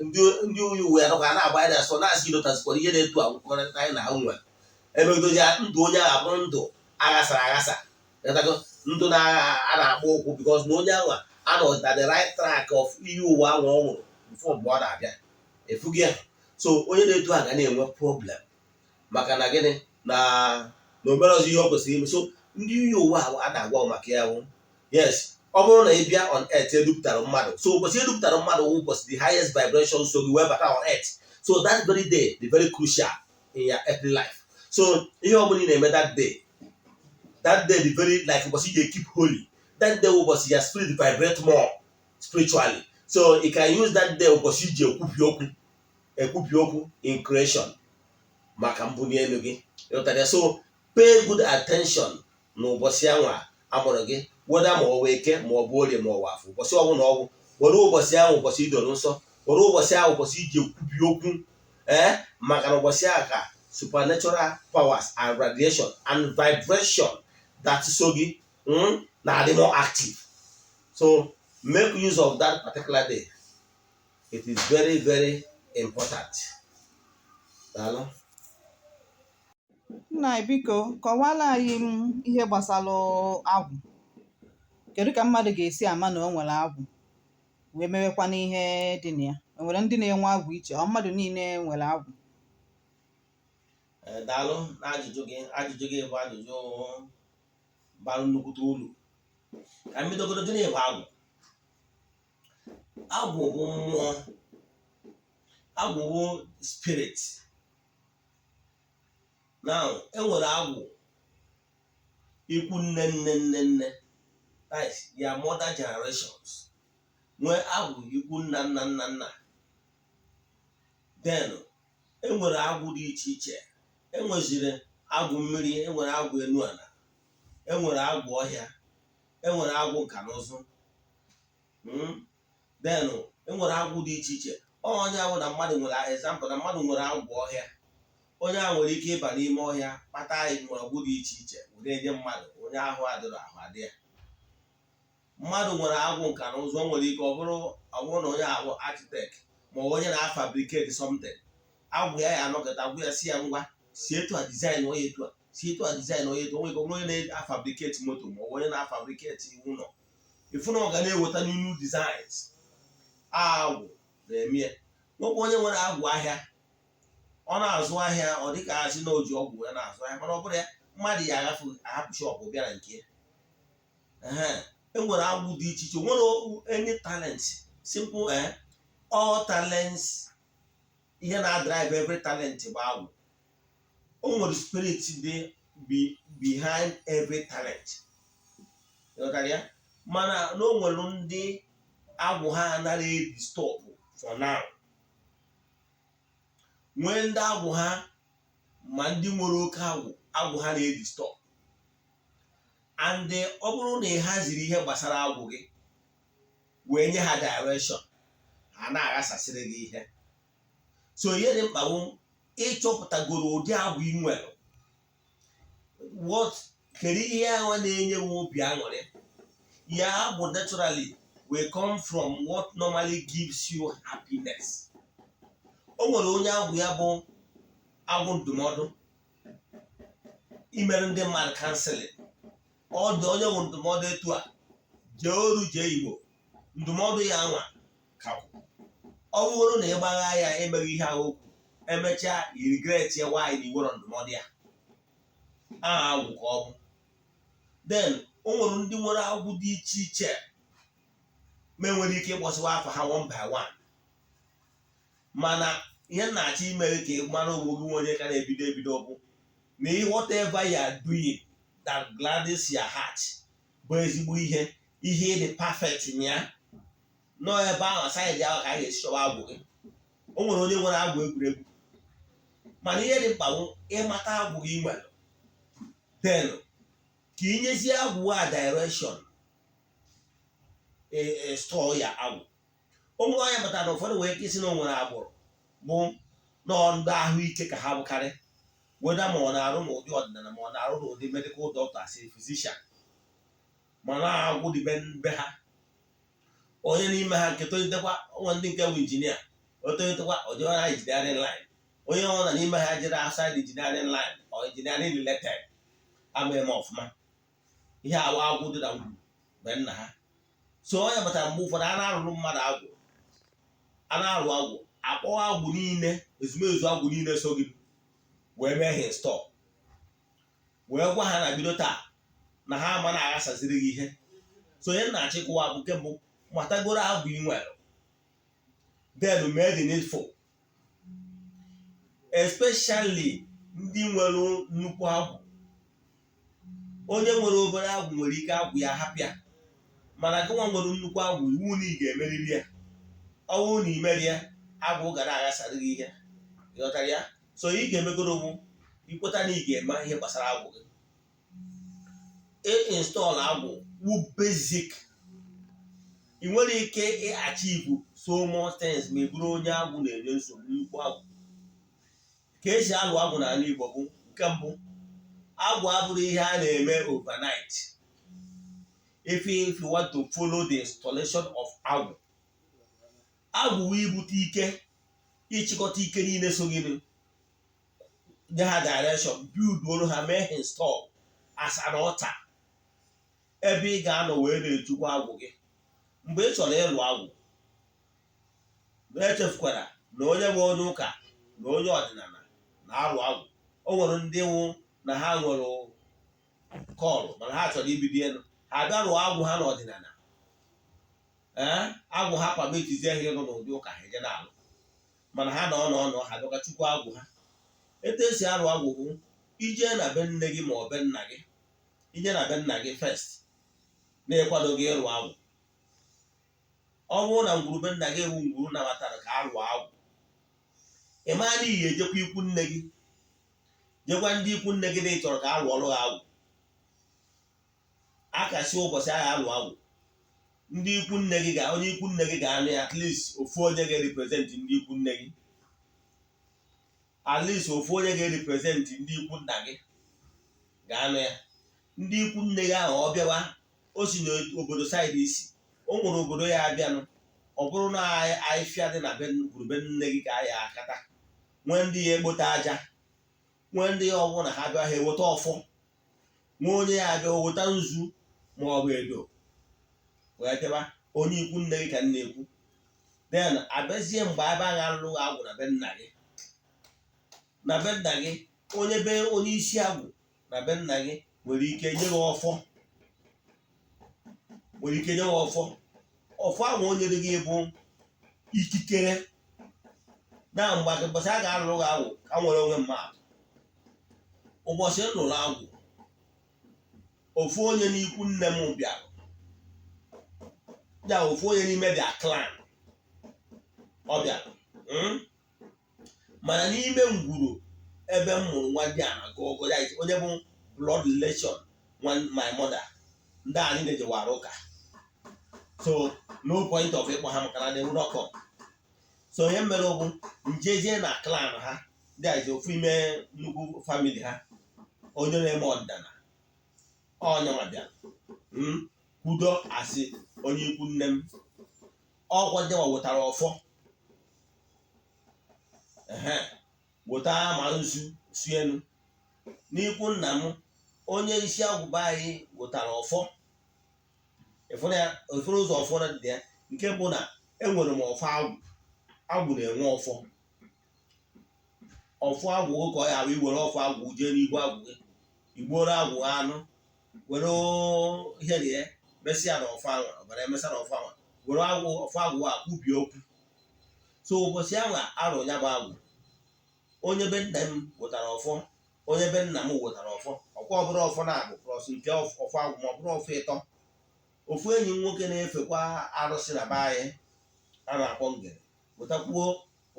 ndị uyi uwe ya nọkwa na-agba ya asọ, na-asị ịdọtazikwara ihe na-etu a nkwekọrịta anyị na ha nwere, emegidozi ndụ onye ahụ abụrụ ndụ aghasara aghasa. Ịghọtago? Ndụ na a na-akpọ ụkwụ, because na onye ahụ anọ na the right track of ihe ụwa ahụ ọ nwụrụ before mgbe ọ na-abịa efughị ya. So onye na-etu a ga na-enwe problem, maka na gịnị? Na o mere ọzọ ihe o kwesịrị ime. So ndị iyi ụwa ahụ a na-agwa maka ya bụ, yes, ọ bụrụ na ị bịa on earth, edupụtara mmadụ. So ụbọchị edupụtara mmadụ wụ ụbọchị the highest vibration so gị wee bata on earth. So that very day dị very crucial in your earthly life. So ihe ọ bụla ị na-eme that day, that day dị very like ụbọchị ị ga-keep holy. That day, ụbọchị your spirit vibrate more spiritually. So you can use that day, ụbọchị iji ekwubi okwu, ekwubi okwu in creation maka mbuli elu gị. Ịghọtara ya? So pay good attention n'ụbọchị anwa amụrụ gị, weda ma ọ bụ Eke, ma ọ bụ Orie, ma ọ bụ Afọ, ụbọchị ọbụla ọ bụ. Were ụbọchị ahụ ụbọchị idoro nsọ, were ụbọchị ahụ ụbọchị iji ekwubi okwu, ee, maka na ụbọchị ahụ ka supernatural powers and radiation and vibration that so gị na-adị more active. So make use of that particular day. It is very, very important. Daalụ. Nna anyị, biko kọwara anyị ihe gbasara agwụ. Kedu ka mmadụ ga-esi ama na o nwere agwụ wee mewekwana ihe dị na ya? O nwere ndị na-enwe agwụ iche? Ọ mmadụ niile nwere agwụ? Ee, daalụ na ajụjụ gị. Ajụjụ gị bụ ajụjụ bara nnukwute uru. Ka m bidogoro, gịnị bụ agwụ? Agwụ bụ mmụọ, agwụ bụ spirit. Now, enwere agwụ ikwu nne nne nne nne, that is their mother generations, nwee agwụ ikwu nna nna nna nna. Then enwere agwụ dị iche iche. Enweziri agwụ mmiri, enwere agwụ enu ala, enwere agwụ ọhịa, enwere agwụ nka na ụzụ. Then enwere agwụ dị iche iche. Onye ahụ na mmadụ nwere, example, na mmadụ nwere agwụ ọhịa, onye ahụ nwere ike ịba n'ime ọhịa kpata mgbọrọgwụ dị iche iche were nye mmadụ, onye ahụ adịrọ ahụ adị ya. Mmadụ nwere agwụ nka na ụzụ, o nwere ike ọ bụrụ na onye ahụ architect ma ọ bụ onye na-afabricate something, agwụ ya ya anọkọta agwụ ya si ya, "Ngwa, si etu a design onye etu a, si etu a design onye etu." O nwere ike ọ bụrụ onye na-afabricate moto ma ọ bụ onye na-afabricate ụlọ, ifu na ọ ga na-eweta new designs. Agwụ na-eme ya. Nwoke onye nwere agwụ ahịa, ọ na-azụ ahịa, ọ dịka asị na o ji ọgwụ ya na-azụ ahịa, mana ọ bụrụ ya mmadụ ya aghafu ahapụ shop bịa na nke ya. Ehe, enwere agwụ dị iche iche. Nwere any talent, simple, all talents, ihe na-drive every talent bụ agwụ. O nwere spirit dị behind every talent. Ịghọtara ya? Mana na o nwere ndị agwụ ha anaghị edisturb for now, nwee ndị agwụ ha, ma ndị nwere oke agwụ, agwụ ha na-edisturb. And ọ bụrụ na ị haziri ihe gbasara agwụ gị wee nye ha direction, ha na-aghasasịrị gị ihe. So ihe dị mkpa bụ ịchọpụtagoro ụdị agwụ ị nwere. What, kedu ihe ahụ na-enye gị obi aṅụrị? Ya agwụ naturally will come from what normally gives you happiness. O nwere onye agwụ ya bụ agwụ ndụmọdụ, imere ndị mmadụ counseling. Ọ dị onye nwe ndụmọdụ etu a, jee oru, jee Igbo, ndụmọdụ ya nwa kakwụ. Ọ bụrụ na ị gbagha ya, emeghị ihe ahụ okwu, emechaa i regret ya nwaanyị na iwero ndụmọdụ ya aha. Agwụ ka ọ bụ. Then o nwere ndị nwere agwụ dị iche iche ma enwere ike ịkpọsịwa afọ ha one by one, mana ihe m na-achọ ime ka ị mara onwe gị, onye ka na-ebido ebido, bụ na ihe whatever you are doing that gladdens your heart bụ ezigbo ihe, ihe dị perfect na ya nọ ebe ahụ, side ahụ ka a ga-esi chọwa agwụ gị. O nwere onye nwere agwụ egwuregwu, mana ihe dị mkpa bụ ịmata agwụ gị nwere, then ka inyezie agwụ a direction, store ya agwụ. Ụmụ nwaanyị batara na ụfọdụ nwere ike isi na o nwere agbụrụ bụ nọọ ndị ahụike ka ha bụkarị, weda ma ọ na-arụ n'ụdị ọdịnala, ma ọ na-arụ n'ụdị medical doctor as a physician, mana agwụ dị be ha. Onye n'ime ha nke tolitekwa, onwe ndị nke bụ injinia, o tolitekwa o jewe na engineering line. Onye ọ na n'ime ha jere outside engineering line or engineering related ama eme ọfụma. Ihe awa agwụ dị na ngwuru be nna ha. So onye batara, mgbe ụfọdụ a na-arụrụ mmadụ agwụ, a na-arụ agwụ, akpọọ agwụ niile, ezumezu agwụ niile so gị, wee mee ha install, wee gwa ha na bido taa na ha ama na-aghasaziri gị ihe. So onye na-achịkwa bụ, nke mbụ, matagoro agwụ ị nwere, then mee the needful, especially ndị nwere nnukwu agwụ. Onye nwere obere agwụ nwere ike agwụ ya hapụ ya, mana gị nwa nwere nnukwu agwụ, iwu na ị ga-emeriri ya. Ọ bụrụ na imeri ya, agwụ ga na-aghasara gị ihe. Ịghọtara ya? So ị ga-emegoro bụ ikweta na ị ga-eme ihe gbasara agwụ gị. E install agwụ wu basic. Ị nwere ike achieve so much things ma ị bụrụ onye agwụ na-enye nsogbu, nnukwu agwụ. Ka esi alụ agwụ n'ala Igbo bụ, nke mbụ, agwụ abụrụ ihe a na-eme overnight. If you want to follow the installation of agwụ, agwụ wee ibute ike, ịchịkọta ike niile so gị, nye ha direction, build ha, mee ha install as an altar ebe ị ga-anọ wee na-echukwa agwụ gị mgbe ị chọrọ ịlụ agwụ. Echefukwara na onye bụ onye ụka na onye ọdịnala na-alụ agwụ, o nwere ndị nwụ na ha nwere call, mana ha chọrọ ibido elu, ha bịa rụọ agwụ ha n'ọdịnala. Ee, agwụ ha permitizie ha ịlụ n'ụdị ụka, ha eje na-alụ, mana ha nọ nọ nọ ha bịakwa chukwu agwụ ha. Etu esi alụ agwụ bụ ije na be nne gị ma ọ be nna gị. Ije na be nna gị first, na-ịkwado gị ịlụ agwụ. Ọ bụrụ na ngwuru be nna gị ewu ngwuru nabatara ka alụ agwụ, ị maa na iyi ejekwa ikwu nne gị, jekwa ndị ikwu nne gị na ị chọrọ ka alụ ọrụ ha agwụ. Akasị ụbọchị agha alụ agwụ, ndị ikwu nne gị ga, onye ikwu nne gị ga-anụ ya. At least ofu onye ga-represent ndị ikwu nne gị, at least ofu onye ga-represent ndị ikwu nna gị ga-anụ ya. Ndị ikwu nne gị ahụ, ọ bịawa, o si n'obodo side isi o nwere obodo ya abịanụ. Ọ bụrụ na ahịfịa dị na gburugburu nne gị ka ya akata nwee ndị ya ekpote aja, nwee ndị ya ọ bụrụ na ha bịa, ha eweta ọfọ, nwee onye ya abịa weta nzu ma ọ bụ edo wee bịaba. Onye ikwu nne gị ka m na-ekwu. Then abịazie mgbe ebe agha alụghị agwụ na be nna gị, na be nna gị, onye be onye isi agwụ na be nna gị nwere ike nye gị ọfọ, nwere ike nye gị ọfọ. Ọfọ ahụ o nyere gị bụ ikikere na mgbe ụbọchị a ga-alụrụ gị agwụ. Ka nwere onwe mmadụ, ụbọchị m lụrụ agwụ, ofu onye n'ikwu nne m bịara ya, ofu onye n'ime bịa clan ọ bịara. Mana n'ime ngwuru ebe m mụrụ nwa dị a na ya, onye bụ blood relation my mother, ndị anyị na-ejewara ụka, so no point of ịkpọ ha maka na they will not come. So ihe mere bụ njeje na clan ha ndị a ji ofu ime nnukwu family ha, onye na-eme ọdịnala, onye nwa bịara kwudo asị onye ikwu nne m. Ọkwa ndị nwa wetara ọfọ, ehe, weta ma nzu sienu. N'ikwu nna m, onye isi agwụba anyị wetara ọfọ. Ịfụrụ ụzọ ọfọ dị ya? Nke bụ na enwere m ọfọ agwụ. Agwụ na-enwe ọfọ. Ọfọ agwụ ka ọ ya bụ iwere ọfọ agwụ jee n'ihu agwụ gị, igboro agwụ anụ, were ihe na ya mesịa na ọfọ anwa ọbara, emesịa na ọfọ anwa, were agwụ, ọfọ agwụ a kwubie okwu. So ụbọchị ahụ arụ ya bụ agwụ, onye be nna m wetara ọfọ, onye be nna m wetara ọfọ. Ọkwa ọbụrụ ọfọ na-abụ plus nke ọfọ agwụ, ma ọ bụrụ ọfọ ịtọ. Ofu enyi m nwoke na-efekwa arụsị na be anyị a na-akpọ ngere wetakwuo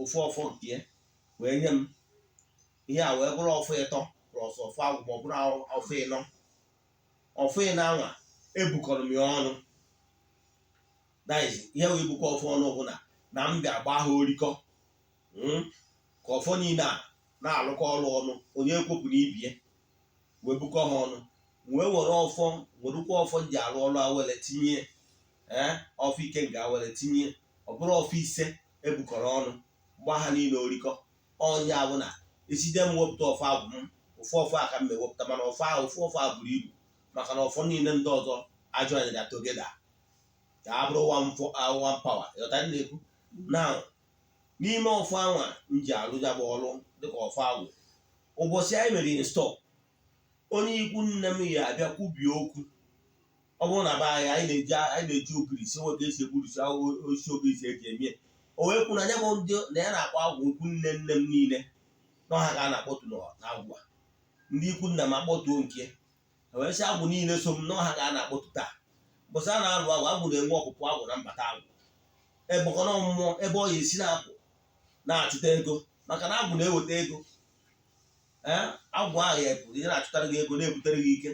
ofu ọfọ nke ya wee nye m. Ihe a wee bụrụ ọfọ ịtọ plus ọfọ agwụ, ma ọ bụrụ ọfọ ịnọ. Ọfọ ịnọ anwa ebukọrọ m ya ọnụ. That is ihe wee bukọ ọfọ ọnụ bụ na m bịa gbaa ha orikọ, ka ọfọ niile a na-alụkọ ọrụ ọnụ, onye ekwopụ n'ibie wee bukọ ha ọnụ, wee were ọfọ, werekwa ọfọ m ji arụ ọrụ awele tinye. Ee, ọfọ ike nga awele tinye, ọ bụrụ ọfọ ise ebukọrọ ọnụ, gbaa ha niile orikọ. Ọnya bụ na eside m wepụta ọfọ agwụ m, ofu ọfọ a ka m ewepụta, mana ọfọ ahụ, ofu ọfọ a buru ibu. Maka na ọfọ niile ndị ọzọ ajoin ya together ka a bụrụ one power. Ịghọta m na-ekwu? Now, n'ime ọfọ anwa m ji alụ ya bụ ọrụ, dịka ọfọ agwụ, ụbọchị anyị mere install, onye ikwu nne m ya abịa kwubie okwu. Ọ bụrụ na be anyị, anyị na-eji ogirisi, nwe ka esi egburisi osisi ogirisi eji eme ya. O wee kwu na ya bụ ndị na ya na-akpọ agwụ ikwu nne nne m niile n'ọha ka a na-akpọtu n'agwụ a. Ndị ikwu nna m akpọtuo nke ya, wee sị agwụ niile so m n'ọha ka a na-akpọtu taa. Mbọsị a na-alụ agwụ, agwụ na-enwe ọpụpụ agwụ na mbata agwụ, ebekọna mmụọ ebe ọ ya esi na-apụ na-achụta ego, maka na agwụ na-eweta ego. Ee, agwụ ahụ ya pụrụ ihe na-achụtara gị ego, na-ebutere gị ike.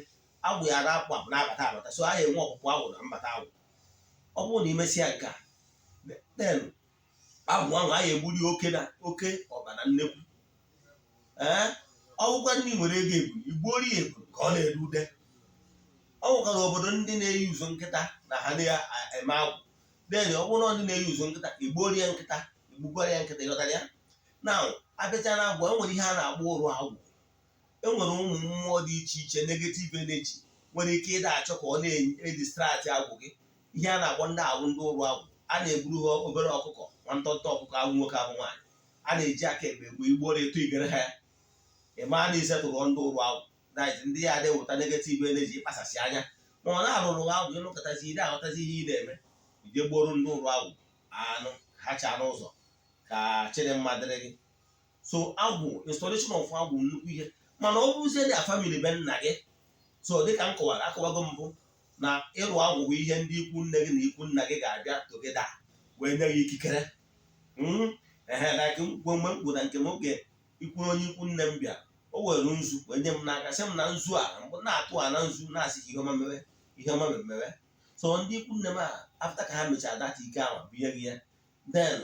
Agwụ ya na-apụ apụ, na-abata abata. So a ya enwe ọpụpụ agwụ na mbata agwụ. Ọ bụrụ na imesịa nke a, then agwụ ahụ a ya egburi oke na oke ọbara nnekwu. Ee, ọ bụkwa ndị nwere ego ebulu, igbuoro ya ebulu ka ọ na-ere ude. Ọ nwekwara obodo ndị na-eyi ụzọ nkịta na ha na-eme agwụ. Then ọ bụrụ na ndị na-eyi ụzọ nkịta, igbuoro ya nkịta, igbukwara ya nkịta. Ịghọtara ya? Na abịacha na agwụ, e nwere ihe a na-agba ụrụ agwụ. E nwere ụmụ mmụọ dị iche iche, negative energy, nwere ike ịda achọ ka ọ na-edistract agwụ gị. Ihe a na-akpọ ndị agwụ, ndị ụrụ agwụ, a na-egburu ha obere ọkụkọ, nwantọntọ ọkụkọ, agwụ nwoke, agwụ nwaanyị. A na-eji aka ekpe egbu igboro eto igere ha ya. Ịma na isetụrụ ndị ụrụ agwụ, that ndị ya adị wụta negative energy ịkpasasị anya, ma ọ na-arụrụ agwụ, ịnụkọtazi ide aghọtazi ihe ị na-eme. Ije gboro ndị ụrụ agwụ anụ ha chaa n'ụzọ ka chidimma dịrị gị. So agwụ, installation of agwụ, nnukwu ihe. Mana ọ bụrụzie na family be nna gị, so dịka m kọwara, akọwago mbụ na ịrụ agwụ bụ ihe ndị ikwu nne gị na ikwu nna gị ga-abịa together wee nye gị ikikere. Ehe, like mgbe m kwuru na nke m, oge ikwu onye ikwu nne m bịa, o were nzu wee nye m n'aka, sị m na nzu a mbụ na-atụ a na nzu na-asị ka ihe ọma mewe, ihe ọma mewe. So ndị ikwu nne m a, after ka ha mechara data ike ahụ binye gị ya, then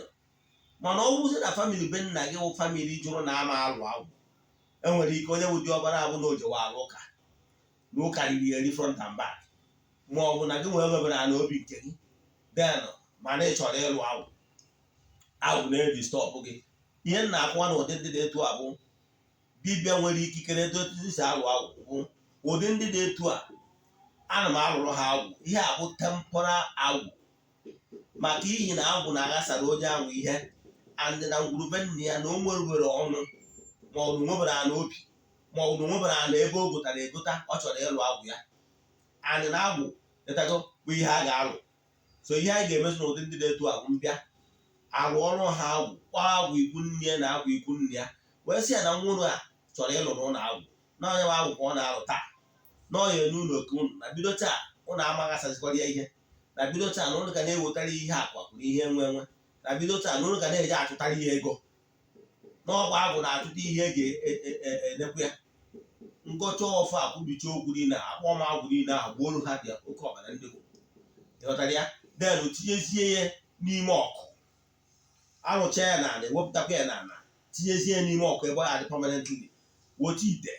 mana ọ bụzie na family be nna gị wụ family jụrụ na ama alụ agwụ, enwere ike onye wụ diọkpara abụ na ojewa alụ ụka na ụka riri eri front and back, ma ọ bụ na gị nwee nwebere na obi nke gị, then mana ị chọrọ ịlụ agwụ, agwụ na-eji stop gị. Ihe m na-akwụwa na ụdị ndị dị etu a bụ dibịa nwere ikikere etu etu si alụ agwụ bụ ụdị ndị dị etu a. Ana m alụrụ ha agwụ. Ihe a bụ temporal agwụ, maka ihi na agwụ na-aghasara onye ahụ ihe and na ngwurube nna ya na o nwerubere ọnụ, ma ọ bụ nwebere ana obi, ma ọ bụ nwebere ana ebe o gotara egota ọ chọrọ ịlụ agwụ ya. And na agwụ letago bụ ihe a ga-alụ. So ihe anyị ga-emezi n'ụdị ndị dị etu a bụ mbịa alụ ọrụ ha agwụ, kpọọ agwụ ikwu nne ya na agwụ ikwu nne ya, wee sị ya na nwa ụlọ a chọrọ ịlụ n'ụlọ agwụ, na onye bụ agwụ ka ọ na-alụ taa, na ọ ya n'ụlọ oke unu, na bido taa ụnụ amaghasazikọrọ ya ihe, na bido taa na ụnụ ga na-ewetara ihe akụ akụ na ihe nwe nwe, na bido taa na ụnụ ga na-eji achụtara ya ego, n'ọgwụ agwụ na-achụta ihe eji enekwu ya. Ngọcha ọfọ akwụbicha okwu niile, akpọ m agwụ niile ahụ, gbuoro ha dị oke ọbara ndekwu. Ịghọtara ya? Then tinyezie ya n'ime ọkụ, arụcha ya n'ala, ewepụtakwa ya n'ala, tinyezie ya n'ime ọkụ ebe ọ ya dị permanently. Wota ite,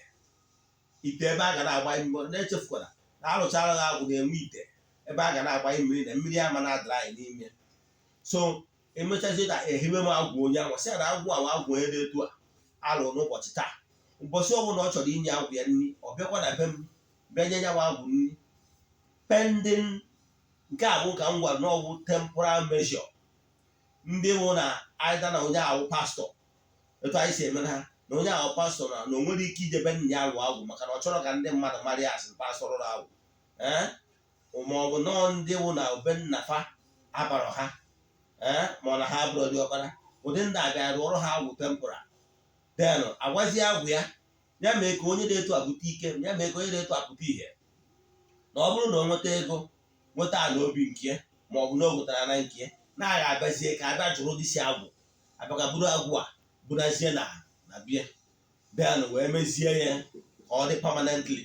ite ebe a ga na-agba mmiri. Na-echefukwara na arụchara ha agwụ na-enwe ite ebe a ga na-agbanye mmiri na mmiri ama na-adara anyị n'ime. So emechazie na ehiwe m agwụ onye ahụ, sị ya na agwụ ahụ, agwụ onye dị etu a alụ n'ụbọchị taa, ụbọchị ọbụla ọ chọrọ inye agwụ ya nri, ọ bịakwa na be m bịa nye ya agwụ nri. Pending nke a bụ ka m gwara n'ọgwụ temporal measure. Ndị bụ na aịda na onye ahụ pastọ, etu anyị si eme ha na onye ahụ pastọ na o nwere ike ijebe nna ya alụ agwụ, maka na ọ chọrọ ka ndị mmadụ mara ya asị pastọ rụrụ agwụ, ee, ma ọ bụ nọọ ndị wụ na obe nna fa abarọ ha, ee, ma ọ na ha abụrụ dị ọkpara, ụdị ndị abịa rụọrọ ha agwụ temporal. Then agwazie agwụ ya, ya mee ka onye dị etu a bute ike, ya mee ka onye dị etu a pụta ihe, na ọ bụrụ na o nweta ego, nweta ala obi nke ya, ma ọ bụ na o nwetara na nke ya, na-agha abịazie ka abịa jụrụ dịsi agwụ, abịa buru agwụ a bunazie na bịa, then wee mezie ya ka ọ dị permanently.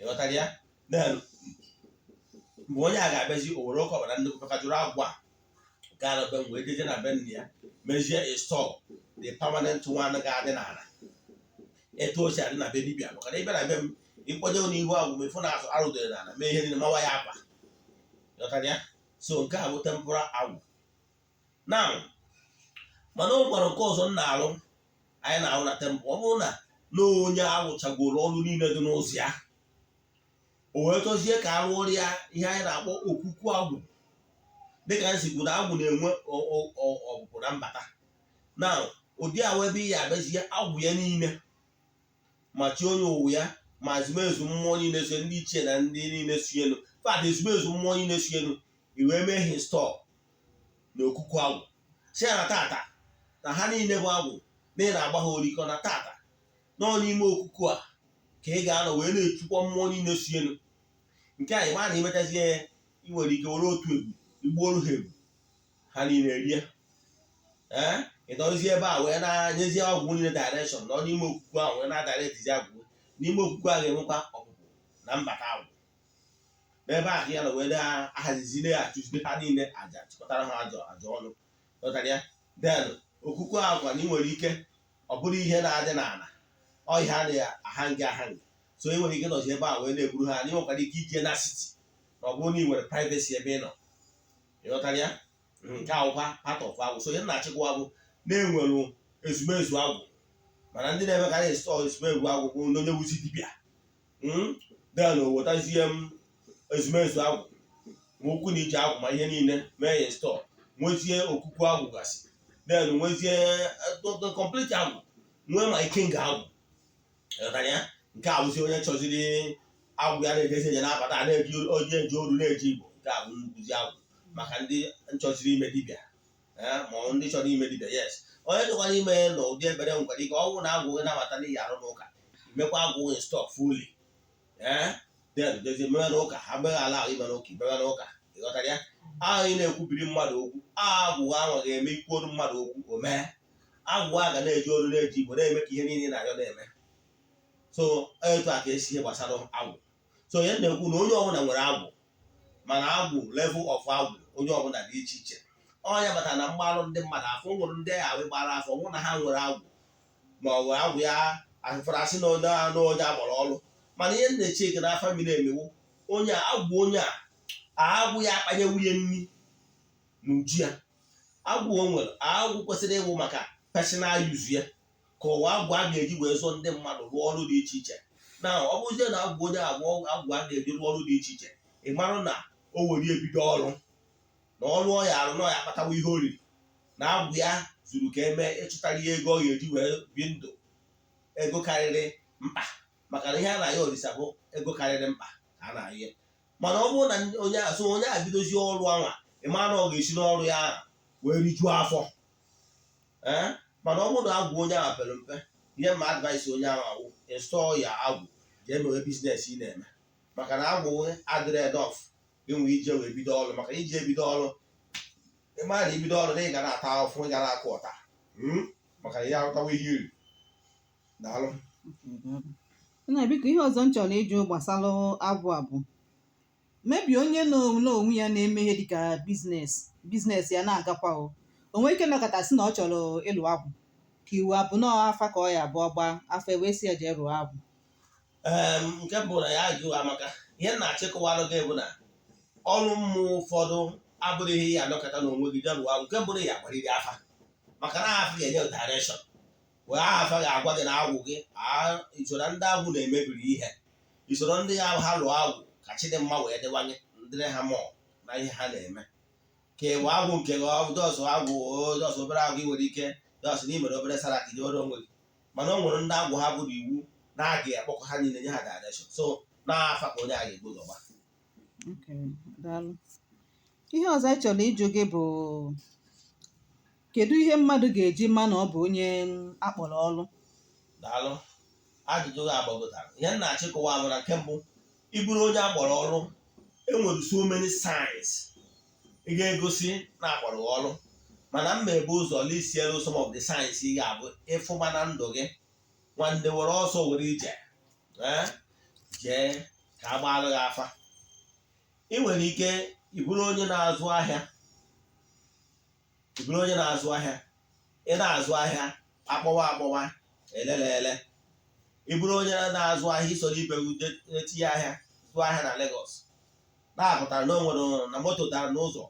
Ịghọtara ya? Then mgbe onye a ga-abịazi, o were oke ọbara nnukwu ka jụrụ agwụ a gaa na be m, wee jeje na be nna ya mezie install the permanent one ga-adị n'ala etu o si adị na be dibịa. Maka na ịbịa na be m, ịkpọje n'ihu agwụ ma ịfụ na azụ arụdere n'ala, mee ihe niile, mawa ya akwa. Ịghọtara ya? So nke a bụ temporal agwụ. Now, mana o nwere nke ọzọ m na-alụ, anyị na-alụ na temple. Ọ bụrụ na onye alụchagoro ọrụ niile dị n'ụzọ ya. O wee chọzie ka a rụọrọ ya ihe anyị na-akpọ okwukwu agwụ. Dịka m si kwu na agwụ na-enwe ọpụpụ na mbata na ụdị ahụ, ebe ị ya abịazie agwụ ya niile, ma chi onye ụwa ya, ma ezumezu mmụọ niile so, ndị ichie na ndị niile si elu fat, ezumezu mmụọ niile si elu, i wee mee install na okuku agwụ, si ya na tata na ha niile bụ agwụ na ị na-agba ha orikọ, na tata nọ n'ime okuku a ka ị ga-anọ wee na-echukwa mmụọ niile si elu. Nke a ịma na imetazie ya, ị nwere ike were otu ebu igbuoro ha ebu ha niile rie. Ee, ị nọrọzie ebe a wee na-anyezie ọgwụ niile direction nọ n'ime okuku ahụ, wee na-adirectizi agwụ n'ime okuku ahụ. Ga-enwekwa ọpụpụ na mbata agwụ n'ebe ahụ ya nọ wee na-ahazizi, na-achụzide ha niile aja, chịkọtara ha ajọ aja ọnụ. Ghọtara ya? Then okuku ahụ kwa na ị nwere ike ọ bụrụ ihe na-adị n'ala, ọ ihe a na-ahangi ahangi, so ị nwere ike nọzi ebe a wee na-eburu ha. Na ị nwekwara ike ije na city na ọ bụrụ na ị nwere privacy ebe ị nọ. Ịghọtara ya? Nke awụkwa part of agwụ. So ihe m na-achịkwa bụ na-enwere ezumezu agwụ, mana ndị na-emekarị install ezumezu agwụ bụ ndị onye wuzi dibịa. Then o wetazie m ezumezu agwụ, ma okwu na ije agwụ, ma ihe niile mee ya install, nwezie okuku agwụ gasị, then nwezie complete agwụ, nwee ma ikenga agwụ. Ịghọtara ya? Nke a bụzi onye chọziri agwụ ya na-ejezi eje na-abata, na-eji oji eji oru na-eji Igbo. Nke a bụ nnukwuzi agwụ maka ndị nchọziri ime dibịa, ma ọ ndị chọrọ ime dibịa. Yes, onye chọkwara ime na ụdị ekpere nwekwara ike ọ bụrụ na agwụ gị nabata n'ihi arụ n'ụka, imekwa agwụ install fully, ee, then jezie mewe n'ụka ha meghe ala ahụ ime n'ụka, imewe n'ụka. Ịghọtara ya? Ahụ ị na-ekwubiri mmadụ okwu, agwụ ahụ ga-eme ikwuoru mmadụ okwu, o mee. Agwụ a ga na-eji olu na-eji Igbo na-eme ka ihe niile na-ayọ na-eme. So etu a ka esi ihe gbasara agwụ. So ihe na-ekwu na onye ọbụla nwere agwụ, mana agwụ, level of agwụ onye ọbụla dị iche iche. Ọnya batara na mgbalụ ndị mmadụ afọ nwere, ndị ahụ gbara afọ nwụ na ha nwere agwụ, ma ọ bụ agwụ ya afọrọ asị na onye anụ onye agbara ọrụ. Mana ihe m na-eche eke n'afọ mmiri emewo onye a, agwụ onye a, agwụ ya akpanye nwunye nri n'uju ya. Agwụ o nwere, agwụ kwesịrị ịwụ maka personal use ya, ka ụwa agwụ a ga-eji wee zụọ ndị mmadụ, rụọ ọrụ dị iche iche. Na ọ bụzie na agwụ onye agwụ, agwụ a ga-eji rụọ ọrụ dị iche iche, ị marụ na o were ebido ọrụ na ọrụ ọ ya arụ na ọ ya akpatawa ihe o riri, na agwụ ya zuru ka eme ịchụtara ya ego ọ ga-eji wee bi ndụ, ego karịrị mkpa, maka na ihe a na-aya Olisa bụ ego karịrị mkpa ka a na-aya ya. Mana ọ bụrụ na onye a so onye a bidozie ọrụ anwa, ị mara na ọ ga-esi n'ọrụ ya ahụ wee rijuo afọ. Ee, mana ọ bụrụ na agwụ onye ahụ pere mpe, ihe ma advice onye ahụ awụ install ya agwụ, jee mewe business ị na-eme, maka na agwụ adịrị enough inwe ije wee bido ọrụ. Maka iji ebido ọrụ, ị mara na ibido ọrụ na ị ga na-ata ahụhụ, ị ga na-akụ ọta, maka na ihe arụtawa ihe iri. Daalụ. Nna, biko, ihe ọzọ m chọrọ ịjụ gbasara agwụ a bụ mebi onye n'onwe ya na-eme ihe dịka business, business ya na-agakwa, o nwee ike nọkọta sị na ọ chọrọ ịlụ agwụ, ka iwu abụ nọọ afa ka ọ ya abụọ gbaa afa wee sị ya jee rụọ agwụ? Ee, nke bụ na ya ajụ amaka. Ihe m na-achịkọwalụ gị bụ na ọrụ mmụọ ụfọdụ abụrụ ihe ya anọkọta n'onwe gị jee rụọ agwụ. Nke bụrụ ya gbariri afa, maka na afa ga-enye direction, wee afa ga-agwa gị na agwụ gị isoro ndị agwụ na-emebiri ihe, isoro ndị ya ha lụọ agwụ ka chidimma wee dịwanye ndịrị ha mụọ na ihe ha na-eme, ka ịwa agwụ nke gị just agwụ, just obere agwụ ị nwere ike just na imere obere sara ka ijewere onwe gị. Mana o nwere ndị agwụ ha bụrụ iwu na a ga-akpọkọ ha niile nye ha direction, so na-afa ka onye a ga-ebu ụzọ gba. Okay, daalụ. Ihe ọzọ anyị chọrọ ịjụ gị bụ, kedu ihe mmadụ ga-eji ma na ọ bụ onye akpọrọ ọrụ? Daalụ, ajụjụ gị agbagotara. Ihe m na-achịkọwa bụ na nke mbụ, ịbụrụ onye akpọrọ ọrụ, enwere so many signs ị ga-egosi na akpọrọ gị ọrụ. Mana m ma-ebu ụzọ lisielu some of the signs ị ga-abụ ịfụma na ndụ gị. Nwanne, were ọsọ were ije, ee, jee ka a gbaalụ gị afa. Ị nwere ike ịbụrụ onye na-azụ ahịa, ịbụrụ onye na-azụ ahịa, ị na-azụ ahịa akpọwa akpọwa, elele ele. Ị bụrụ onye na-azụ ahịa, isoro ibe gị etinye ahịa, zụọ ahịa na Lagos, na-apụtara na o nwere na moto dara n'ụzọ,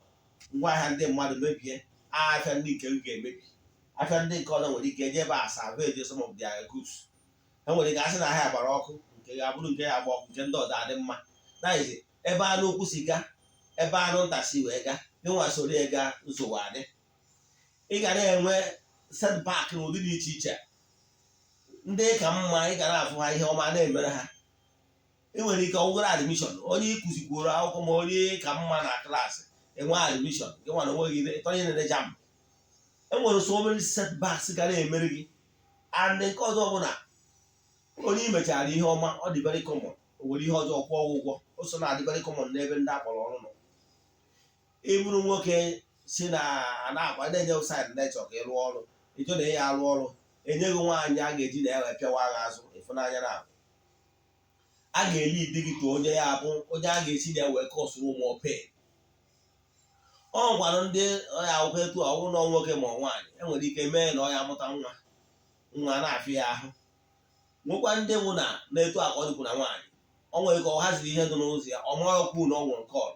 ngwaahịa ndị mmadụ mebie, afịa ndị nke gị ga-emebi, afịa ndị nke ọzọ nwere ike eje ebe a salvage some of their goods. Ha nwere ike asị na ahịa gbara ọkụ, nke ga-abụrụ nke ya agba ọkụ, nke ndị ọzọ adị mma. That is, ebe anụ ukwu si gaa, ebe anụ nta si wee gaa, gịnwa soro ya gaa, nsogbu adị. Ị ga na-enwe setback n'ụdị dị iche iche. Ndị ka mma, ị ga na-afụ ha ihe ọma na-emere ha. Ị nwere ike ọgwụgwara admission, onye ịkụzikwuru akwụkwọ ma onye ka mma na klaasị enwe admission, gị nwa na onwe gị ịtọnye na JAMB. Enwere so many setbacks ga na-emere gị. And nke ọzọ bụ na onye i mechara ihe ọma, ọ dị very common, o nwere ihe ọjọọ kwụọ ụgwọ. O so na-adị very common n'ebe ndị akpọrọ ọrụ nọ. Ịbụrụ nwoke si na na-akwa na-enye side nature ka ị rụọ ọrụ, ịjụ na ya arụ ọrụ, enyeghị nwaanyị a ga-eji na ya wee pịawa agha azụ ịfụnanya na a ga-eli di gị ka onye ya bụ onye a ga-esi na ya wee kọsụrụ ụmụ pain. Ọ gwara ndị ọya akwụkwọ etu ọ bụrụ na nwoke ma nwaanyị enwere ike mee na ọ ya amụta nwa, nwa na-afịa ya ahụ. Nwekwa ndị bụ na na-etu aka ọ dịkwu na nwaanyị, ọ nwere ike ọ haziri ihe dị n'ụzọ ya, ọ mara okwu na ọ nwere call.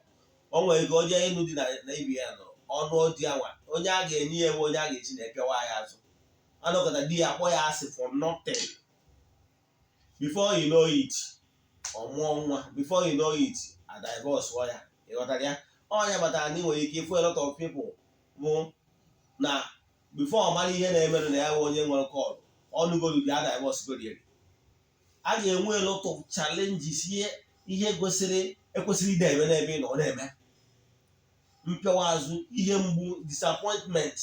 O nwere ike o jee ịnụ di na ibi ya nọ ọnụ di ya nwa, onye a ga-enye ya ewe onye a ga-echi na epịawa ya azụ. Anọkọta di ya akpọ ya asị for nothing. Before you know it, ọ mụọ nwa. Before you know it, a divorce ya. Ịghọtara ya? Ọnya kpatara na ị nwere ike ịfụ a lot of people bụ na before ọ mara ihe na-emerụ na ya bụ onye nwere call, ọnụgodu bịa divorce gorieri. A ga-enwe a lot of challenges, ihe kwesịrị ekwesịrị ide eme n'ebe ị nọ na-eme, mpịawa azụ, ihe mgbu, disappointment,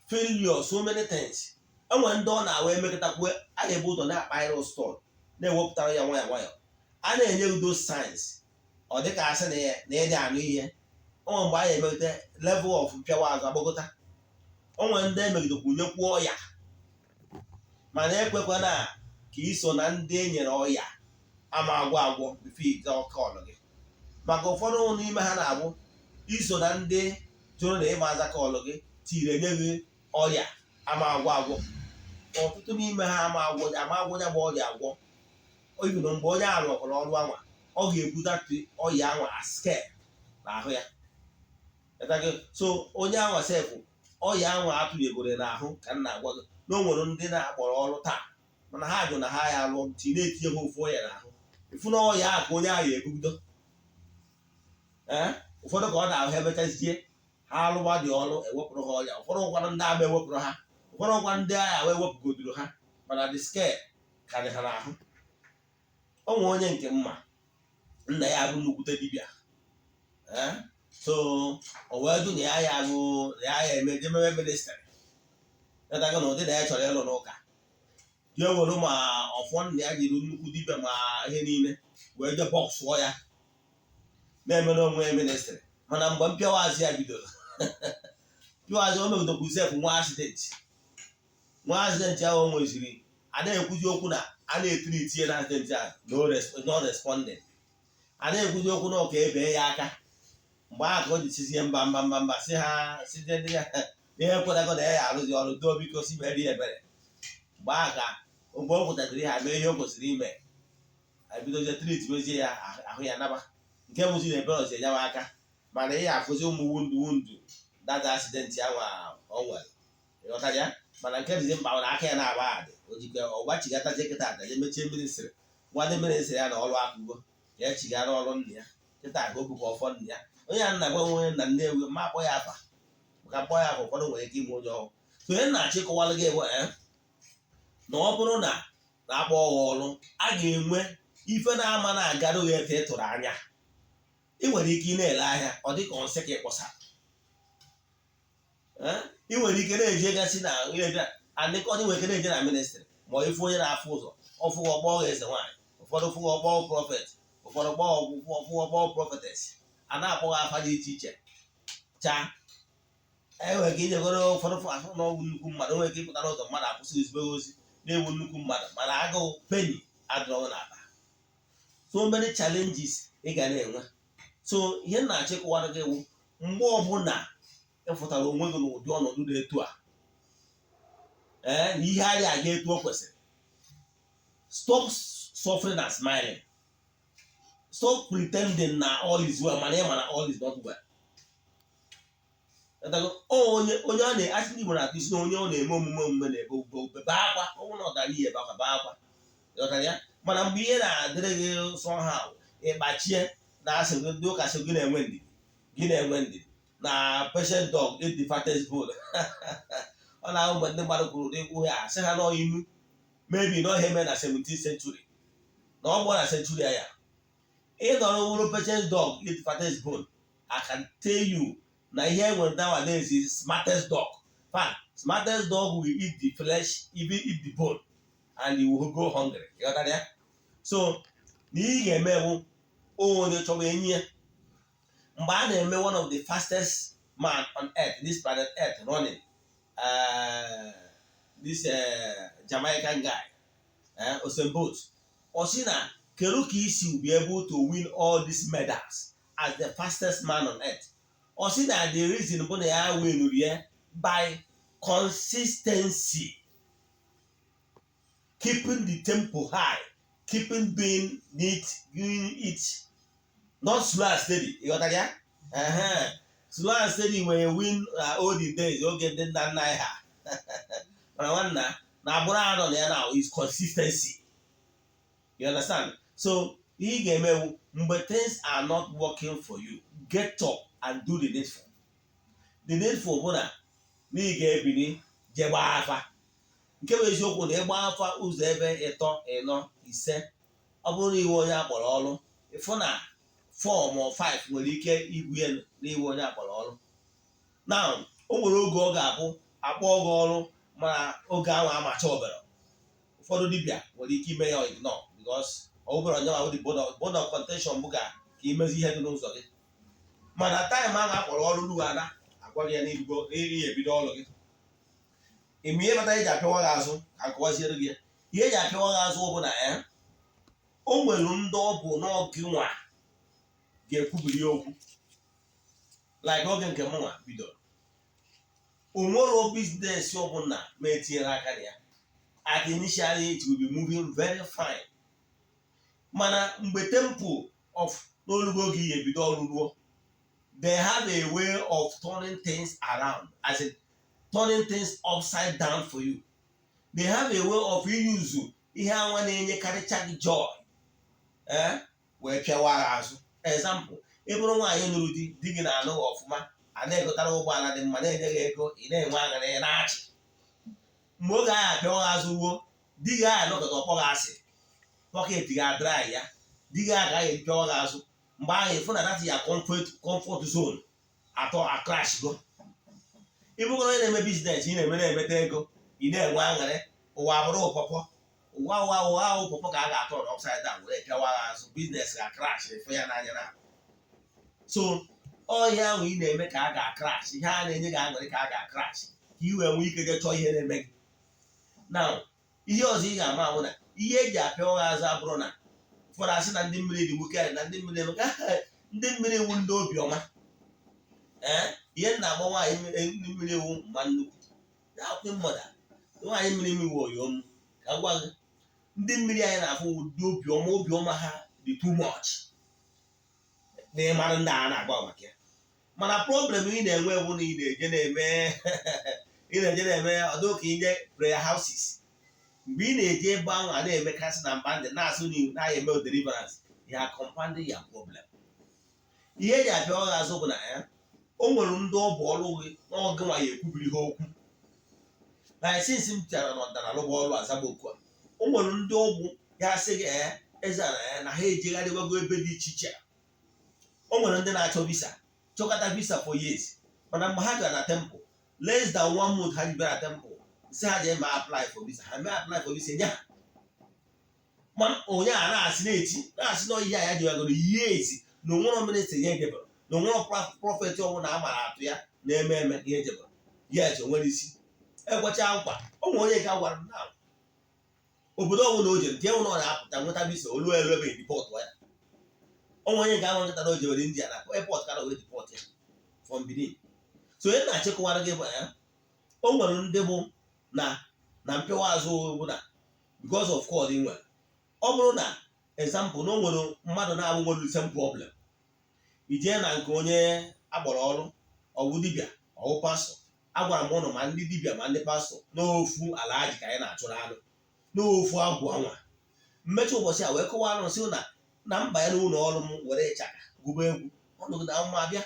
failure, so many things. Enwere ndị ọ na-awa emekọtakwu, a ga-ebu ụzọ na-akpa iron stone, na-ewepụtara ya nwayọ nwayọ, a na-enye udo signs. Ọ dịka asị na ya na ịdị anụ ihe onwe. Mgbe a na-emegide, level of mpịawa azụ agbagota. Onwe ndị emegidekwu nyekwuo ọya, mana ekwekwana ka iso na ndị e nyere ọya ama agwọ agwọ before ije call gị, maka ụfọdụ n'ime ha na-abụ iso na ndị jụrụ na ịma aza call gị tiri enye gị ọrịa ama agwọ agwọ. Ọtụtụ n'ime ha ama agwọ ama agwọ ya bụ ọrịa agwọ. Even mgbe onye ahụ rụkwara ọrụ anwa, ọ ga-ebute ọya anwa aske n'ahụ ya. So onye anwa sef, ọya anwa atụnyegoro n'ahụ ka m na-agwa gị na o nwere ndị na-akpọrọ ọrụ taa, mana ha jụ na ha ya alụọ ntị, na-etinye ha ofu ọya n'ahụ. Ifu na ọya a ka onye ahụ ebugido. Ee, ụfọdụ ka ọ na-ahụ emechazie ha alụwa dị ọrụ, ewepụrụ ha ọrịa. Ụfọdụ ụkwara ndị agba ewepụrụ ha, ụfọdụ ụkwa ndị agha wee wepụgodoro ha, mana the scare karị ha n'ahụ. O nwere onye nke mma, nna ya bụ nnukwute dibịa. So o wee jụ na ya ya bụ na ya ya eme jememe ministry yatago na ụdị na ya chọrọ ịlụ n'ụka, jee were ma ọfọ nna ya jiri nnukwu dibịa ma ihe niile wee jee bọksụọ ya na-emere onwe ya ministry. Mana mgbe mpịawa azụ ya bidoro pịawa azụ, o megidekwu sef nwa accident. Nwa accident ahụ o nweziri, a na-ekwuzi okwu na a na-etiri itinye na accident ahụ, no responding. A na-ekwuzi okwu na ọka ebe ya aka. Mgbe ahụ ka o ji sizie mba mba mba mba, si ha site ndị ya ihe ekwetago na ya ya arụzi ọrụ doo, biko si mere ya ebere. Mgbe ahụ ka mgbe o kwetaziri ha mee ihe o kwesịrị ime, ebidozie treat mezie ya ahụ ya naba. Nke bụzi na ebere ọzi enyewa aka, mana ihe afụzi ụmụ wound wound data accident ya nwa o nwere. Ịghọtara ya? Mana nke dịzi mkpa na aka ya na-agba adị ojikwa ọgbachigatazie kịta adaje mechie ministry nwanne ministry ya na ọrụ akụgo ya chigara ọrụ nna ya kịta ka o bukwa ọfọ nna ya. Onye a nna gwa onwe na Nnewi, ma akpọ ya afa, maka mkpọ ya afa, ụfọdụ nwere ike ime onye ọhụụ. So onye na-achọ ịkọwalụ gị bụ na ọ bụrụ na na-akpọ ọghọ ọrụ, a ga-enwe ife na-ama na-agarụ gị efe ịtụrụ anya. Ị nwere ike ị na-ele ahịa, ọ dị ka nsị ka ị kpọsara. Ị nwere ike na-eje gasị na andịkọ, ị nwere ike na-eje na ministry, ma ife onye na-afụ ụzọ ọfụghọ ọkpọ eze nwaanyị, ụfọdụ fụghọ ọkpọ prophet, ụfọdụ fụghọ ọkpọ prophetess, a na-akpọghị afa dị iche iche chaa. Enwere ike ijegoro ụfọdụ afụ n'ọgwụ nnukwu mmadụ nwere ike ịpụta n'ụzọ, mmadụ akwụsị ozugbo ozi na-ewu nnukwu mmadụ, mana agụụ penny adịrọ n'akpa. So many challenges ị ga na-enwe. So ihe m na-achọ ịkọwara gị wụ, mgbe ọbụla ịfụtara onwe gị n'ụdị ọnọdụ dị etu a, ee, na ihe adịghị aga etu o kwesịrị, stop suffering and smiling. Stop pretending na all is well, mana ị ma na all is not well. Onye onye a na-asị ndị Igbo na-atụ isi na onye ọ na-eme omume omume na-ebe ube bee akwa, ọnwụ na ọdara ihe ebe akwa bee akwa. Ịghọtara ya? Mana mgbe ihe na-adịrị gị somehow, Ịkpachie na asị gị, ndị ụka sị gị na-enwe ndidi, gị na-enwe ndidi na patient dog eat the fattest bone. Ọ na-ahụ mgbe ndị mmadụ kwuru ụdị ikwu ya, asị ha nọ inu, maybe na ọhịa eme na 17th century, na ọ bụ na century ya ịnọrọ wụrụ patient dog eat the fattest bone. I can tell you na ihe e nwere nowadays is smartest dog. Fine, smartest dog will eat the flesh, even eat the bone, and you will go hungry. Ịghọtara ya? So na ihe ị ga-eme bụ onye chọrọ enyi ya mgbe a na-eme one of the fastest man on earth, this planet earth, running, this Jamaican guy, Usain Bolt, ọ sị na kedu ka isi will be able to win all these medals as the fastest man on earth? Ọ sị na the reason bụ na ya winuru ya by consistency, keeping the tempo high, keeping doing it, doing it, not slow and steady. Ịghọtara ya? Ehe. Slow and steady were win olden days, oge ndị nna nna anyị ha. Mana nwanna na agbụrụ anọ na ya now is consistency. You understand? So ihe ị ga-emewu mgbe things are not working for you, get up and do the needful. The needful bụ na ị ga-ebili jee gbaa afa. Nke bụ eziokwu na ịgba afa ụzọ ebe ịtọ, ịnọ, ise, ọ bụrụ na iwe onye akpọrọ ọrụ, ịfụ na 4 ma 5 nwere ike igwu ya na iwe onye akpọrọ ọrụ. Now, o nwere oge ọ ga-abụ akpọ gị ọrụ, mana oge ahụ amacha obere. Ụfọdụ dibịa nwere ike ime ya ignore, because ọ bụrụ onye ahụ dị bone of contention bụ ka imezi ihe dị n'ụzọ gị. Mana time ahụ akpọrọ ọrụ ruo, ana agwa gị ya n'irugo n'iri ya ebido ọrụ gị. Ime ihe kpatara eji apịawa gị azụ, ka nkọwaziere gị ya. Ihe eji apịawa gị azụ bụ na ya o nwere ndị ọ bụ n'oge nwa ga-ekwubiri okwu, like oge nke mụnwa bidoro, o nwere business ọbụla ma etinyere aka na ya. At initially it will be moving very fine, mana mgbe tempo of n'olugo oge ihe ebido ọrụ ruo, they have a way of turning things around, as in turning things upside down for you. They have a way of use ihe anwa na-enyekarịcha gị joy, ee, wee pịawa gị azụ. Example, ị bụrụ nwaanyị nụrụ di, di gị na-anụ gị ọfụma, a na-egotara ụgbọala dị mma, na-enye gị ego, ị na-enwe aṅụrị, ị na-achị. Mgbe oge ahụ apịawa gị azụ ruo, di gị ahụ anọkọta ọkpọ gị asị, pocket gị adry ya, di gị agaghị epịawa gị azụ. Mgbe ahụ ịfụ na that ya comfort zone atọ acrash go. Ị bụgoro onye na-eme business, ị na-eme, na-emeta ego, ị na-enwe aṅụrị, ụwa bụrụ ụpọpọ, ụwa ụwa ụwa ụpọpọ ka a ga-atọ upside down were pịawa gị azụ. Business ga-acrash, efe ya n'anya na so ọhịa ahụ ị na-eme ka a ga-acrash, ihe a na-enye gị aṅụrị ka a ga-acrash, ka ị wee nwee ike jee chọọ ihe na-eme gị. Now, ihe ọzọ ị ga-ama ahụ na ihe eji apịawa gị azụ abụrụ na ụfọdụ asị na ndị mmiri dị nwoke, na ndị mmiri eme ndị mmiri ewu, ndị obiọma. Ee, ihe m na-agba nwaanyị ndị mmiri ewu ma nnukwu akwụ mmụda nwaanyị mmiri miwe oyom. Ka m gwa gị, ndị mmiri anyị na-afụ ụdị obiọma, obiọma ha dị too much na ịmara ndị a na-agba maka ya. Mana problem ị na-enwe bụ na ị na-eje na-eme ọdụ ka inye prayer houses. Mgbe ị na-eje ebe ahụ a na-emekasị na mba ndị na-asụ na eme deliverance ya, compounding ya problem. Ihe eji apịa ọgha azụ bụ na ya o nwere ndị ọ bụ ọrụ gị n'oge nwa ya ekwubiri ha okwu. Na since m bịara n'ọdịnala lụgba ọrụ azaba okwu a, o nwere ndị ọgwụ ya sị gị, ee, eze na ya na ha ejegharịwago ebe dị iche iche. O nwere ndị na-achọ visa, chọkọta visa for years, mana mgbe ha bịara na temple, less than one month ha ji bịara na temple, si ha jee mee apply for visa, ha mee apply for visa, enye ha. Ma onye a na-asị, na-eti, na-asị na ihe a ya jiwagoro years, na onwere ministry ya ejebere, na onwere prophet ọbụla a mara atụ ya na-eme eme ihe ejebere. Yes, o nwere isi ekwecha nkwa. O nwere onye nke a gwara m na obodo ọbụla o jere nke na ọ na-apụta nweta visa, olu elu ebe deport ya. O nwere onye nke ahụ nkịta na o jewere India, na airport ka na wee deport ya from Benin. So onye na-achịkọwara gị bụ ya, o nwere ndị bụ na mpịawa azụ bụ na because of God ị nwere. Ọ bụrụ na example, na o nwere mmadụ na-abụ nwere same problem, ijee na nke onye akpọrọ ọrụ, ọwụ dibịa, ọwụ pastọ. Agwara m ụnụ, ma ndị dibịa ma ndị pastọ, n'ofu ala ji ka anyị na-achụrụ anụ, n'ofu agwụ anwa mmechi ụbọchị a wee kọwara sị na Na m banye n'ụlọ ọrụ m were ịchaka gụba egwu ọnọgide amụma abịa.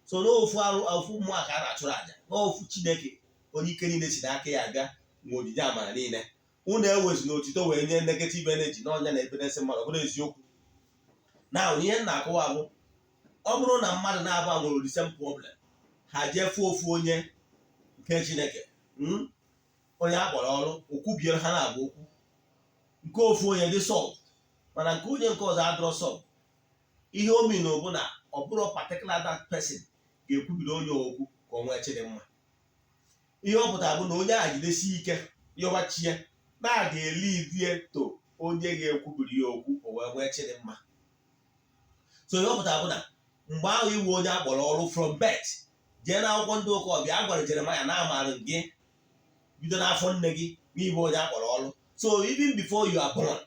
So n'ofu arụ, ofu mmụọ ka a na-achụrụ àjà, n'ofu Chineke onye ike niile si n'aka ya abịa nwe ojije amara niile. Unu ewezi otito wee nye negative energy n'ọnya na ebenesị mmadụ. Ọ bụrụ eziokwu na ihe m na-akọwa bụ, ọ bụrụ na mmadụ na-abụ nwere the same problem, ha jee fụ ofu onye nke Chineke, onye a kpọrọ ọrụ, okwubiere ha na-abụ okwu, nke ofu onye dị solve, mana nke onye nke ọzọ adịrọ solve. Ihe o mean bụ na ọ bụrụ particular that person ga-ekwubiri onye okwu ka o nwee chidimma. Ihe ọ pụtara bụ na onye ahụ jidesi ike yọba chie na a ga-elidie to onye ga-ekwubiri ya okwu, o wee nwee chidimma. So ihe ọ pụtara bụ na mgbe ahụ iwu onye akpọrọ ọrụ from birth, jee n'akwụkwọ ndị ụka ọbịa, a gwara Jeremaya na amaara gị bido n'afọ nne gị n'ịbụ onye akpọrọ ọrụ. So even before you are born,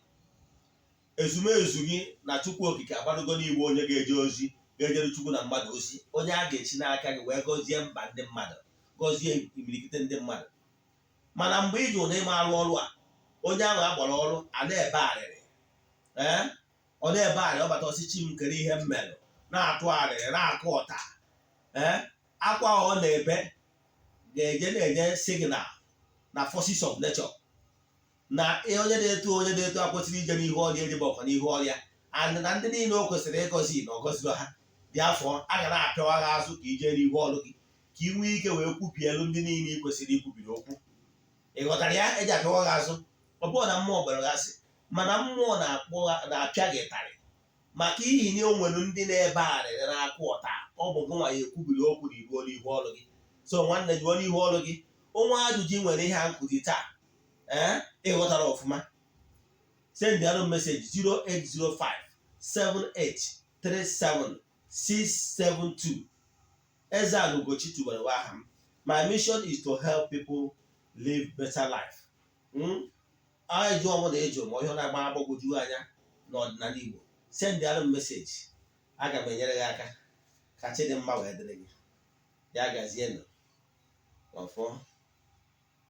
ezumezu gị na Chukwu Okike agbadogo n'igwe, onye ga-eje ozi, ga-ejere Chukwu na mmadụ ozi, onye a ga-esi n'aka gị wee gọzie mba ndị mmadụ, gọzie imirikite ndị mmadụ. Mana mgbe ị jụrụ na ịma arụ ọrụ a, onye ahụ agbara ọrụ a na-ebe arịrị. Ee, ọ na-ebe arịrị, ọ bata ọsị, "Chi m, kere ihe m melụ?" Na-atụ arịrị, na-akụ ọta. Ee, akwa ọ na-ebe ga-eje na-enye signal na forces of nature na onye na-eto akwesịrị ije n'ihu ọrịa, ejebe ọkwa n'ihu ọrịa, and na ndị niile o kwesịrị ịgọzi na ọ gọziri ha dị afọ a ga na-apịawa gị azụ ka ije n'ihu ọrụ gị, ka ị nwee ike wee kwubielu ndị niile ị kwesịrị ikwubiri okwu. Ị ghọtara ya? Eji apịawa gị azụ. Ọ bụrụ na mmụọ gbara gị asị, mana mmụọ na-akpọ na-apịa gị ịtarị maka ihi na o nwere ndị na-ebe arịrị na-akụ ọta. Ọ bụ gị nwa ya ekwubiri okwu na iruo n'ihu ọrụ gị. So nwanne, jụọ n'ihu ọrụ gị onwe ajụjụ ị nwere. Ihe a nkụzi taa, ee, ịghọtara ọfụma, send arụ message 0805 7837 672. Eze-Ana Ugochi tubelu aha m. My mission is to help people live better life. Ajụ ọbụla ịjụ ma ihe na-agba agbagwoju anya n'ọdịnala Igbo, send arụ message, aga m enyere gị aka ka chidimma wee dịrị gị. Ya gazienụ. Ọfọ.